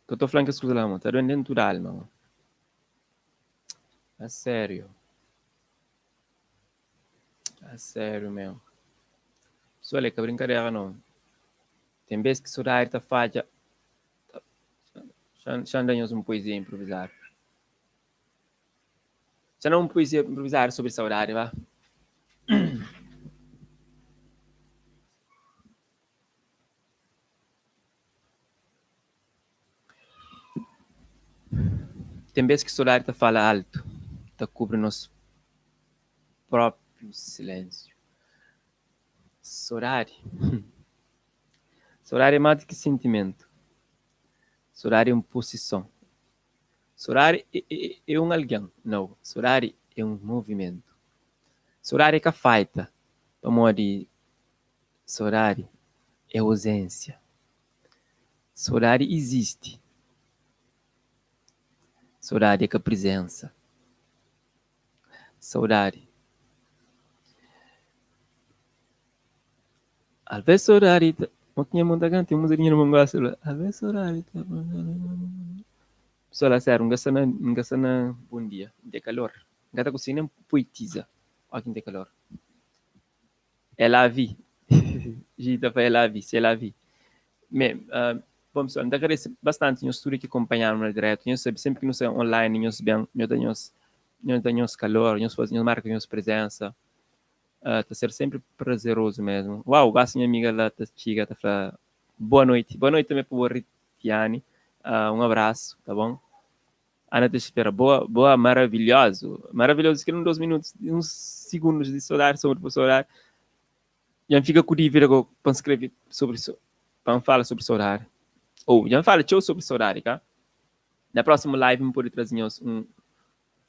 Que eu tô falando que as coisas lá, mano. Tá doendo dentro da alma, mano. A sério. A sério mesmo. Pessoal, é que brincadeira não. Tem vezes que saudade tá falha. Xa da uma poesia improvisada. Xa não uma poesia improvisada sobre saudade, vá. Tem vezes que saudade ta fala alto, ta kubri nos própriu silêncio. Sodadi Sodadi é más di ki sentimentu. Sodadi é un posison. Sodadi é un algen. Nau, sodadi é un movimentu. Sodadi é ka falta, pamodi sodadi é ozénsia. Sodadi izisti. Sodadi é ka prizensa. Saudadi. Alvês sodadi ta. Mo ki nha irmon ta kanta, tem música di nha irmon gosta fla, alvês sodadi ta. Pessoal, a sério, N ka sta na, N ka sta na bom dia, N ten kalor. N ka ta konsigi nen poetiza óki N ten kalor. É la vie. Gi ta fla é la vie, c'est la vie. Me, uh, bom pessoal, N ta agradese bastante nhos tudo ki acompanharam na direto. Nhos sabe, sempre ki nu sai online, nhos ben, nhos da nhos, nhos da nhos calor, nhos faze, nhos marca nhos presença. Uh, ta ser sempre prazeroso mesmo. Uau, gosto minha amiga lá ta txiga, ta fla boa noite. Boa noite também para o Ritiane. Uh, um abraço, tá bom? Ana ta spera. Boa, boa, maravilhoso. Maravilhoso que uns minutos, uns segundos de saudade sobre saudade. Já fica com dívida para escrever sobre para falar sobre saudade. Ou já fala tchau sobre saudade, tá? Na próxima live me pode trazer um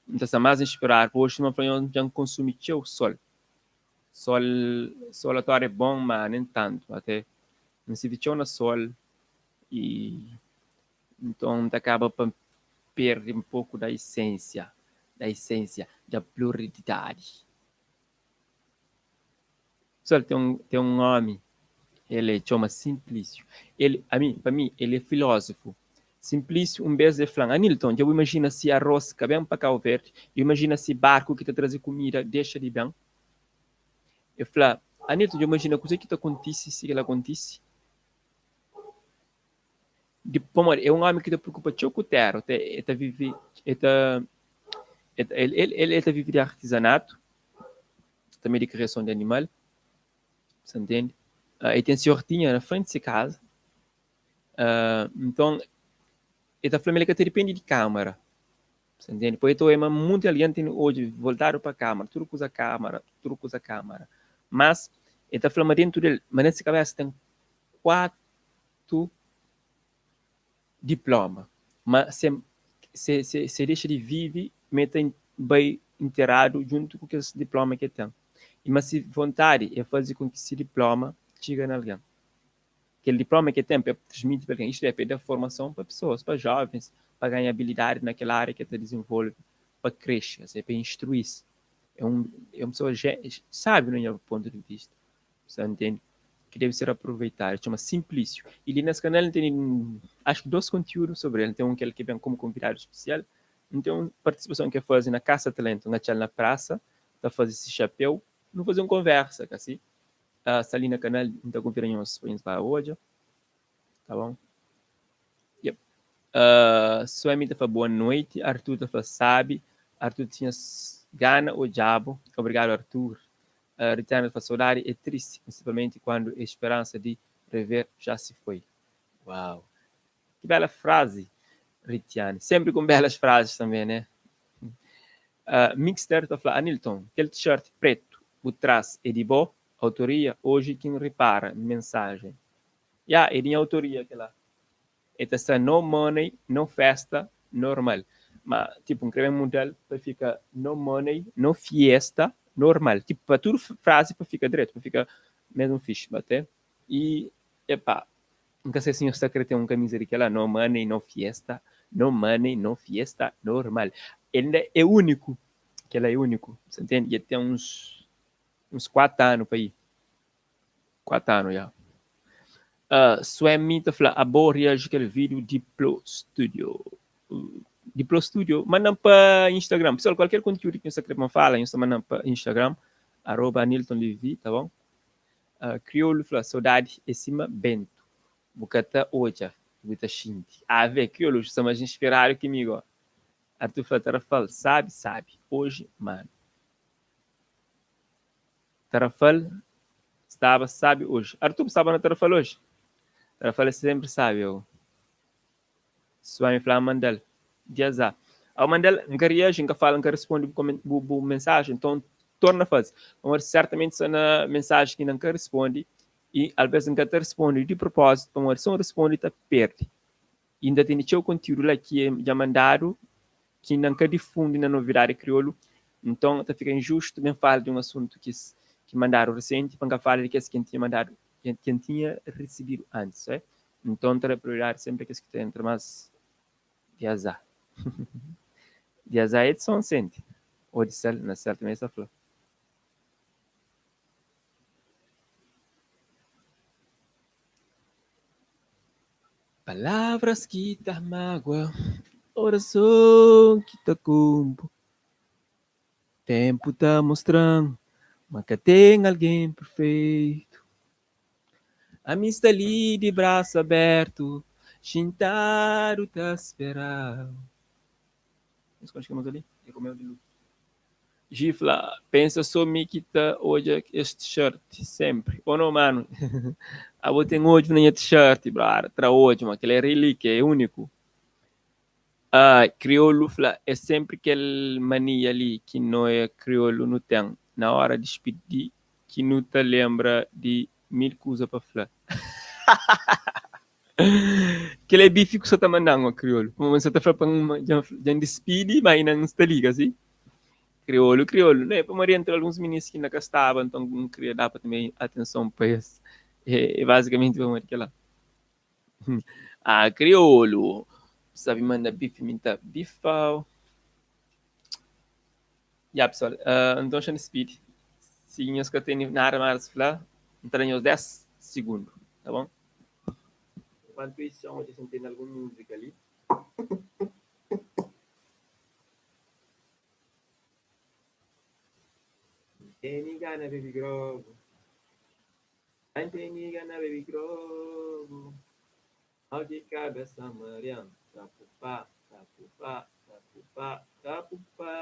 um tá mais inspirar. Hoje não foi já consumi tchau sol. Sol, sol atóra é bon, ma nen tantu. Até N sibi txeu na sol y nton N ta kaba pa perde un poku da isensia, da isensia, da pluralidadi. Pessoal, ten un, ten un omi, el é txoma Simplício. El, ami, pa mi, el é filósofu. Simplício, un bes el fla-m, Anilton, dja bu imajina si arroz ka ben pa Kau Verdi? Dja bu imajina si barku ki ta traze kumida dexa di ben? El fla, Anilton, dja bu imajina kuzê ki ta kontise si kel-la kontise? Di, pamodi é un omi ki ta preokupa txeu ku téra, el ta vive, el ta, el, el, el, el ta vive di artizanatu, tanbe di kriason di animal, sa ntende? El ten se hortinha na frenti se kaza, nton el ta fla ma el ka ta dipende di kamara, sa ntende? Poi el ta oja ma monti algen ten odju voltadu pa kamara, tudu kuza kamara, tudu kuza kamara, mas el ta fla ma dentu del, ma na se kabesa ten 4 diploma, ma se se se dexa di vive ma el ta bai nteradu djuntu ku kes diploma ki el ten i ma si vontadi é faze ku ki si diploma txiga na algen. Kel diploma ki el ten pa el transmiti pa algen, istu é, pa el da formason pa pesoas, pa jovens, pa ganha abilidadi na kel ária ki el ta dizenvolve, pa krexe, ose, pa instrui-s. É un é un pesoa sábiu na nha pontu di vista. Sa ntende? Ki debe ser aproveitadu. El txoma Simplício. I li nes kanal N tene axu ki dos kontiúdu sobri el. N ten un kel ki ben komu konvidadu spesial, N ten un partisipason ki el faze na Kasa Talentu. N atxa-l na prasa ta faze si xapéu. Nu faze un konversa, ka si? Sta li na kanal, N ta konvida nhos pa nhos ba odja. Tá bom? Yep. Uh, Suemi ta fla boa noite. Arthur ta fla sabe. Arthur tinha gana odjabo. Obrigado, Arthur. Uh, Ritiana ta fla saudade é triste, principalmente quando a esperança de rever já se foi. Uau! Que bela frase, Ritiane. Sempre com belas frases também, né? Uh, Mixter ta fla, Anilton, kel t-shirt preto bu traz é di bo? Autoria? Hoje ki N ripara mensagem. Ya, é di nha autoria kela. E ta sta no money, no festa, normal. Ma, tipo, N kre ben muda-l pa fika no money, no fiesta, normal. Tipo, pa tudu frazi pa fika dretu, pa fika mesmu fixi. Bate? I, epá, N ka sai si nhos ta kre ten un kamiza di kela, no money, no fiesta, no money, no fiesta, normal. Inda é úniku. Kela é úniku. Sa ntende? Dja ten uns, uns 4 anu pa i. 4 anu ya. Uh, Suemi ta fla abo reaji kel vídeo di Plo Studio. Di Plo Studio, mandam pa Instagram. Pessoal, qualquer conteúdo que nhos ta kre pa N fala, nhos ta mandam pa Instagram, arroba Anilton Levi, tá bom? Uh, Crioulo fla, saudade é sima bento. Bu ka ta odja, bu ta xinti. Ah, vê, Crioulo sta mais inspirado ki mi go. Arthur fla, Tarrafal, sabe, sabe. Hoje, mano. Tarrafal staba sabi oji. Artur bu staba na Tarrafal oji? Tarrafal é sempri sabi eu. Suami fla mandal diazá. Au mandal N ka reaji, N ka fala, N ka responde bu bu, bu mensagem, nton torna faze. Pamodi certamente sta na mensagem ki N ka responde e alvez N ka ta responde di propósito, pamodi se N responde ta perde. Inda tene txeu kontiúdu la ki dja mandadu ki inda N ka difundi na Novidadi Kriolu, nton ta fika injustu ben fala di un asuntu ki ki mandadu risenti pa N ka fala di kes ki N tinha mandadu ki N tinha risibidu antis. Nton N ta da prioridadi senpri a kes ki ta entra más di azar. Di azar é di Sonsente ô di Sal, na Sal tanbe es ta fla. Palavras ki ta magua Orason ki ta konpo Tenpu ta mostra-m ma ka ten algen perfeitu Ami sta li di brasu abertu Xintadu ta spera-u Nhos konxe kel múzika li? É ku meu di lutu. Gi fla, pensa so mi ki ta odja es t-shirt sempri. Oh no mano, abo ten odju na nha t-shirt brother, tra odju ma kel é relíquia, é único. Ah, kriolu fla, é sempri kel mania li ki no é kriolu nu ten, na hora dispidi ki nu ta lembra di mil kuza pa fla. Kel é bifi ku sa ta mandan, ó kriolu. Pamodi sa ta fla pa N dja N dispidi, ma inda N sta liga, si. Kriolu, kriolu, né? Pamodi entri alguns minis ki inda ka staba, nton N kria da pa tanbe atenson pa es. É bazikamenti pamodi kila. Ah, kriolu, sabe manda bife, mi ta bifau. Ya pessoal, nton xa dispidi. Si nhos ka tene nada más fla, N ta da nhos 10 sigundu, tá bon? Enquanto isso, xa odja si N tene algun múzika li. N tene gana bebe grogu, N tene gana bebe grogu, Mal di kabesa marian, ta pupa, ta pupa, ta pupa, ta pupa.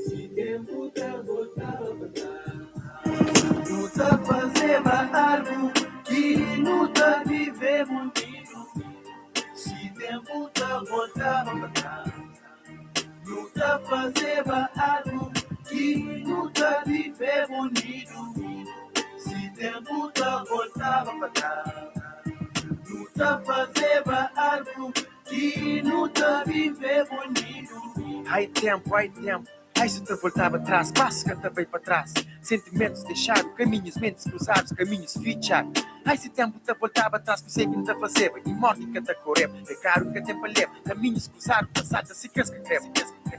Si ténpu ta voltaba pa tras. Nu ta fazeba algu ki nu ta viveba unidu. Si ténpu ta voltaba pa tras. Nu ta fazeba algu ki nu ta viveba unidu. Si ténpu ta voltaba pa tras. Nu ta fazeba algu ki nu ta viveba unidu. Ai ténpu, ai ténpu, ai si ta voltaba tras Pasus ka ta bai pa tras, sentimentus dexadu Kaminhus, mentis kruzadus, kaminhus fitxadu Ai si ténpu ta voltaba tras, kuzê ki N ta fazeba? Di morti N ka ta koreba, pekadu N ka ten pa leba Kaminhus kruzadu ta salta si kres ka kreba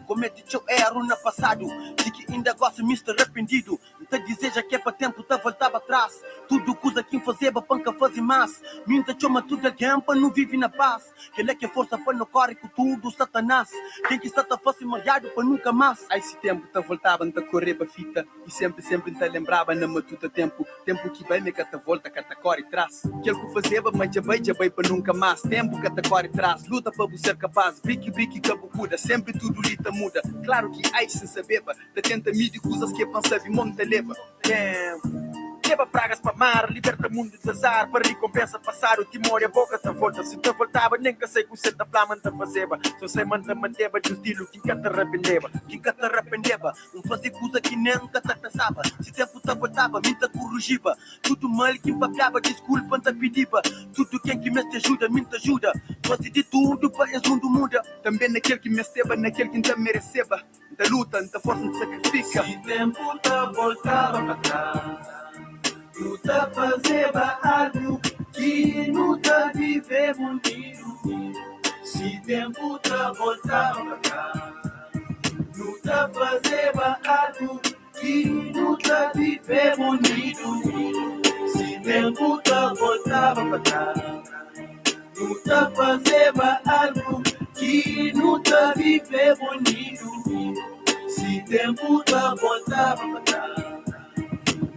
Komete txeu eru na pasadu, ti ki inda gosi mi sta rapendidu N ta dizeja ke pa tenpu ta voltaba tras Tudu kuza ki N fazeba pa N ka faze mas Mi N ta txoma tudu algen pa nu vive na pas Kel-la ki é forsa pa nu kóre ku tudu Satanás Ken ki sta ta fase mariadu pa nunka más. Ai si tenpu ta voltaba N ta koreba fita I senpri senpri N ta lenbraba na matuta Tenpu, tenpu ki bai me ka ta volta Ka ta kóre tras Kel ku fazeba ma dja bai dja bai pa nunka más Tenpu ka ta kóre tras Luta pa bu ser kapás Briki briki ka bu kuda Senpri tudu li ta muda Klaru ki ai si N sabeba Ta tenta midi kuzas ki é pa N sabe mo N ta leba ténpu Leba pragas pa mar, liberta mundu di azar Pa rikonpensa pasadu, timor i a boka ta volta Si N ta voltaba, nen ka sai kuse N ta fla ma N ta fazeba So sai ma N ta manteba di un stilu ki N ka ta rapendeba Ki N ka ta rapendeba N faze kuza ki nen N ka ta pensaba Si ténpu ta voltaba, mi N ta kurujiba Tudu mal ki N papiaba, diskulpa N ta pidiba Tudu ken ki meste ajuda, mi N ta juda Faze di tudu pa es mundu muda. Tanbe na kel ki N mesteba, na kel ki N ta mereseba N ta luta, N ta forsa, N ta sakrifika. Si ténpu ta voltaba pa tras, nu ta fazeba algu ki nu ta viveba unidu. Si ténpu ta voltaba pa tras, nu ta fazeba algu ki nu ta viveba unidu. Si ténpu ta voltaba pa tras. Nu ta fazeba algu ki nu ta viveba unidu Si tenpu ta voltaba pa tras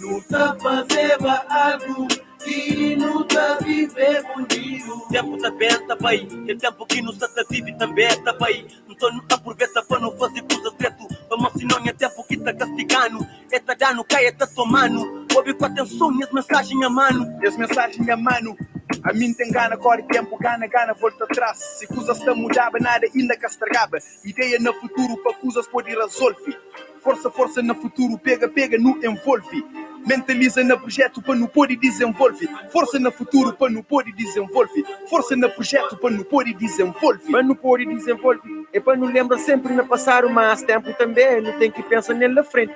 Nu ta fazeba algu ki nu ta viveba unidu Tenpu ta ben ta bai Kel tenpu ki nu sta ta vive tanbe ta bai Nton nu apurveta pa nu faze kuzas dretu Pamó sinon nha tenpu ki ta kastiganu E ta danu kai e ta tomanu Obi ku atenson nhas mensajen nha manu. Nhas mensajen nha manu. Ami N ten gana kori tenpu gana gana volta tras Si kuzas ta mudaba nada inda ka stragaba Ideia na futuru pa kuzas podi razolve Forsa forsa na futuru pega pega nu envolve Mentaliza na prujetu pa nu podi dizenvolve Forsa na futuru pa nu podi dizenvolve Forsa na prujetu pa nu podi dizenvolve. Pa nu podi dizenvolve É pa nu lenbra senpri na pasadu Mas tenpu tanbe nu ten ki pensa nel na frenti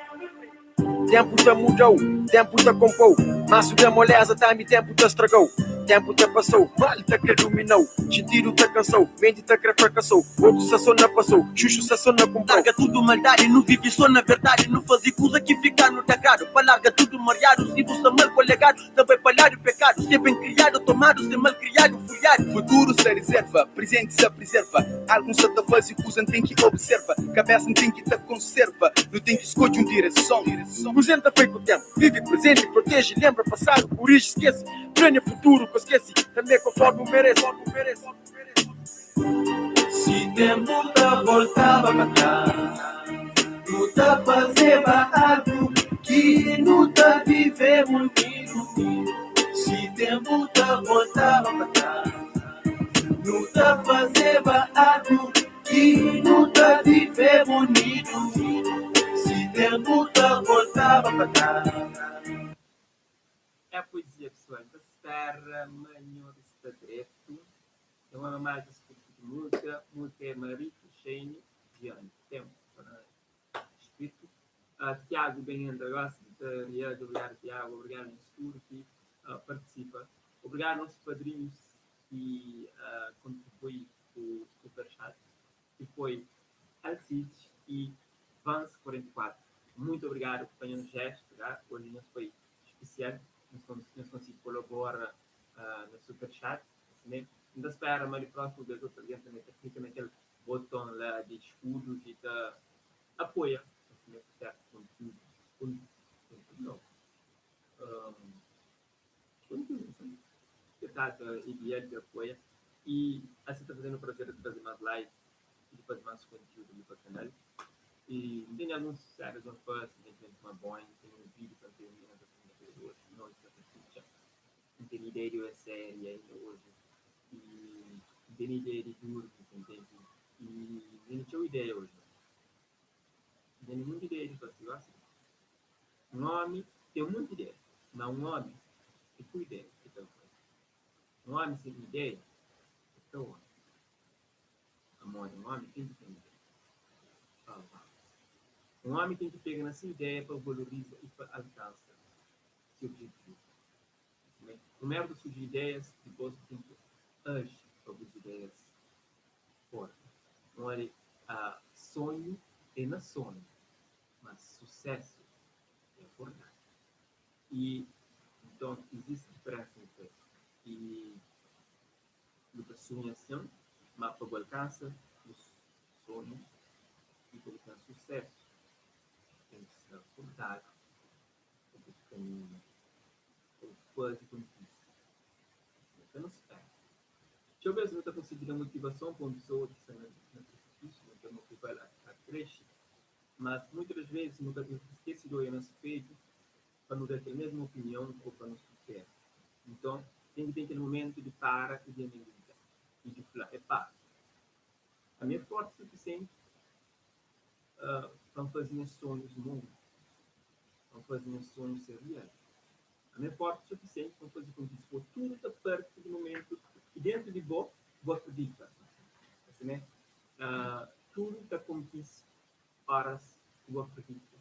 Tenpu ta muda-u, tenpu ta konpo-u Mas su da moleza tambi tenpu ta straga-u Tenpu ta pasa-u, mal ta kre dumina-u Xintidu ta kansa-u, menti ta kre frakasa-u Otu sta so na pasa-u, xuxu sta so na kunpra-u. Larga tudu maldadi, nu vivi so na verdadi Nu fazi kuza ki fika-nu di agradu Pa larga tudu mariadu, si bu sta mal kolegadu Ta bai pa ladu pekadu, se ben kriadu Tomadu, se mal kriadu, furiadu. Futuru sta rizerva, prizenti sta prizerva Algun sta ta fazi kuza N ten ki observa Kabesa N ten ki ta konserva Nu ten ki skodje un direson Kuze N ta fai ku tenpu? Vivi prizenti, proteje, lenbra pasadu, kuriji, skese Plania futuru, ka skese Tanbe konformi bu merese. Si tenpu ta voltaba pa tras, nu ta fazeba algu ki nu ta viveba unidu. Si tenpu ta voltaba pa tras, nu ta fazeba algu ki nu ta viveba unidu. Si. voltaba pa tras. É poesia pessoal, ta spera ma nhos sta dretu. Ten un mais ta curti música, música é Marito Shane Viane. Tempo para escrito. Tiago bem entra agora, obrigado Tiago, obrigado no estudo que participa. Obrigado aos padrinhos que contribuem com o Superchat, que foi Alcides e Vance44. Muito obrigado por um gesto, tá? Hoje não foi especial, nós conseguimos colaborar no Superchat. Né? Então espera, mas no próximo vez outro alguém também clica naquele botão lá de escudo que tá apoia né? Certo conteúdo, conteúdo não. Conteúdo, sim. Que tá ideal de apoia e assim está fazendo o prazer de fazer mais live e de fazer mais conteúdo ali para o canal. E tem alguns séries on first, tem uma boa, tem um vídeo para ter um hoje, não está não tem ideia de uma série ainda hoje. E não tem ideia de dormir, entende? E nem tinha ideia hoje. Não tem nenhuma ideia de fazer assim. Um homem tem muita ideia, mas um homem tem com ideia. Então, um homem sem ideia, então homem. Amor, um homem tem que ter ideia. Um homem tem que pegar nessa ideia para valorizar e para alcançar seu objetivo. Primeiro surgem ideias, depois tem que agir para as ideias fora. Olha, sonho é na sonho, mas sucesso é acordar. E então existe diferença entre e do que sonha assim, mas para alcançar os sonhos e para ter sucesso tem que ser acordado, o caminho, o quase conquista. Então não se perde. Deixa eu ver se eu estou conseguindo motivação para uma pessoa que está no precipício, então não vai lá a crescer. Mas muitas das vezes nunca esquece de olhar no espelho para não ter a mesma opinião ou para não superar. Então, tem que ter aquele momento de para e de analisar. E de falar, epá, a minha é forte o suficiente para fazer meus sonhos mundo, para fazer meus sonhos ser real. A minha é forte o suficiente para fazer com que isso tudo está perto do momento que dentro de você, você acredita. Assim, né? Tudo está conquista horas que você acredita,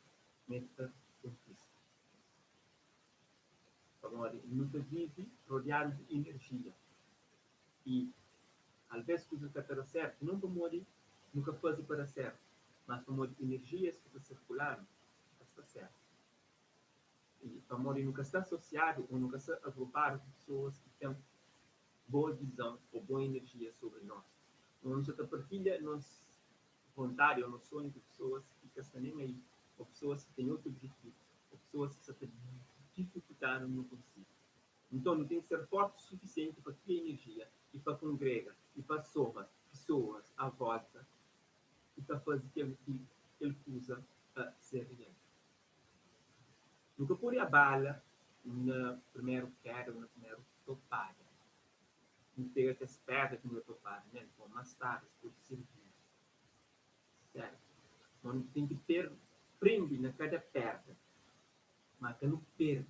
meta conquista. Agora, nunca vive rodeado de energia. E, às vezes, coisa que está certo, nunca morre, nunca faz para certo. Mas, para morrer, energias que estão circulando, está certo. E, para morrer, nunca está associado ou nunca está agrupado com pessoas que têm boa visão ou boa energia sobre nós. Não se partilha nossa vontade ou nosso sonho com pessoas que estão nem aí, ou pessoas que têm outro objetivo, ou pessoas que estão dificultando no consigo. Então, não tem que ser forte o suficiente para criar energia e para congregar e para somar pessoas à volta e para fazer aquilo que ele usa a ser real. Nunca pôr a bala na primeira queda ou na primeira topada. Não pega até as pedras que não é topada, né? Então, mais tarde, pode servir. Certo? Então, tem que ter, prende na cada perda, mas que não perde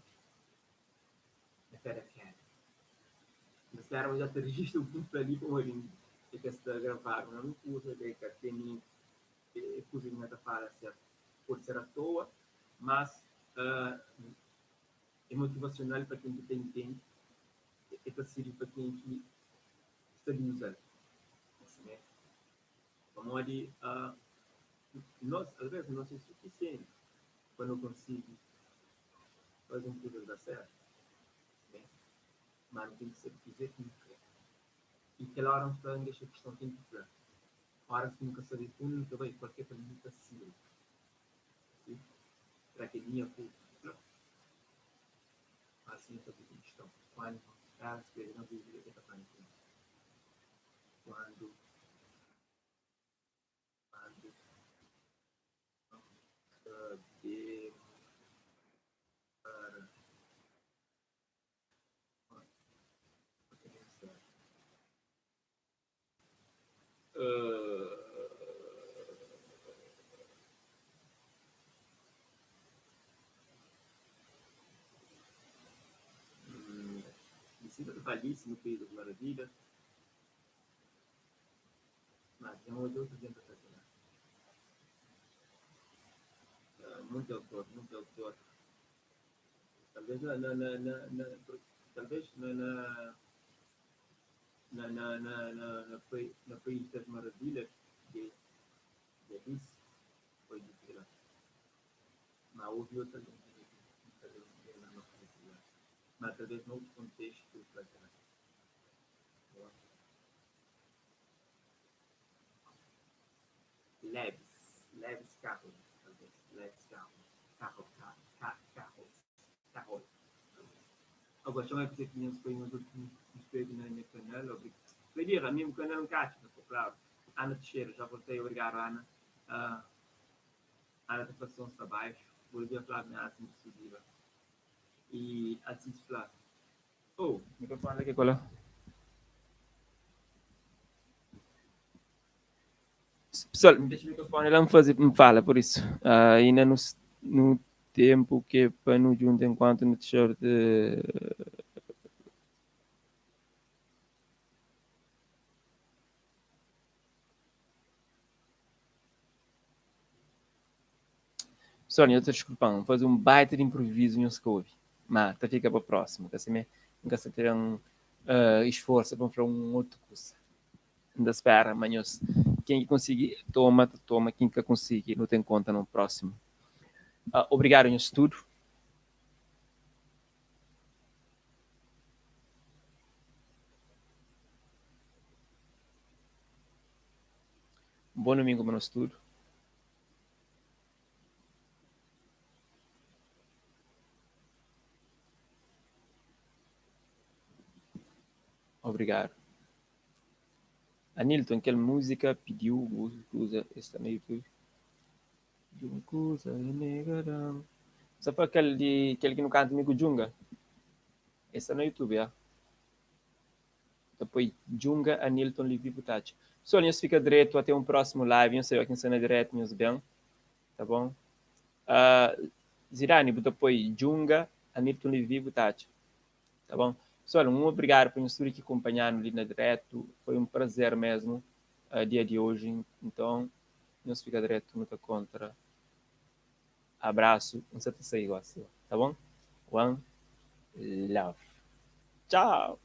na cada queda. Mas era já te registro o ponto ali como ele que está gravado, não usa de que tem coisa que não fala certo, pode ser à toa, mas é motivacional para quem tem entende, e para servir para quem que está de usar. Assim, né? Como ali, nós, às vezes, não é suficiente quando consigo fazer um coisa dar certo. Né? Mas tem que ser fazer que não quer. E aquela hora não está deixa a questão tem que falar. Hora que nunca sabe como nunca vai qualquer pergunta se. Será que é minha culpa? Não. Assim está a questão. Quando ela escreve na Bíblia, que está falando. Quando sabemos para Alice no País das Maravilhas. Mas tem outro gente a fazer lá. Muito autor, muito autor. Talvez na, na, na, na, na talvez na, na, na, na, na, na, na, na País das Maravilhas de, de Alice foi de lá. Mas houve outra gente mas talvez noutro contexto para Leves, Leves Carroll, talvez, Leves Carroll, Carroll, Carroll, Carroll, Carroll. Agora, chama que você foi uns últimos inscreve na minha canal, obrigado. Pedir a mim o canal encaixa, claro. Ana Teixeira, já voltei, obrigado, Ana. Ana ta fla som sta baixo. Bolivia fla ameaça impossível. E Assis fla. Oh, microfone aqui cola. Pessoal, me deixa o microfone lá me fazer, me fala por isso. Ainda no, no tempo que para no junto enquanto no t-shirt. Pessoal, eu estou desculpando, fazer um baita de improviso em ouve. Mas tá fica para o próximo, que assim me nunca se ter um esforço para fazer um outro curso. Ainda espera, mas quem conseguir, toma, toma, quem que conseguir, não tem conta no próximo. Obrigado, em tudo. Bom domingo para nós tudo. Obrigado. Anilton, aquela música pediu usa está no YouTube. Pediu uma coisa, negarão. Só foi aquele de aquele que no canta comigo Junga. Esse está no YouTube, é. Depois Junga Anilton Levi Butati. Pessoal, nós fica direto até um próximo live. Não sei quem está na direto, nós bem. Tá bom? Zidane, depois Junga Anilton Levi Butati. Tá bom? Pessoal, um obrigado por nos que acompanharam ali na direto. Foi um prazer mesmo, dia de hoje. Então, nós fica direto, não contra. Abraço, um certo sair, tá bom? One love. Tchau!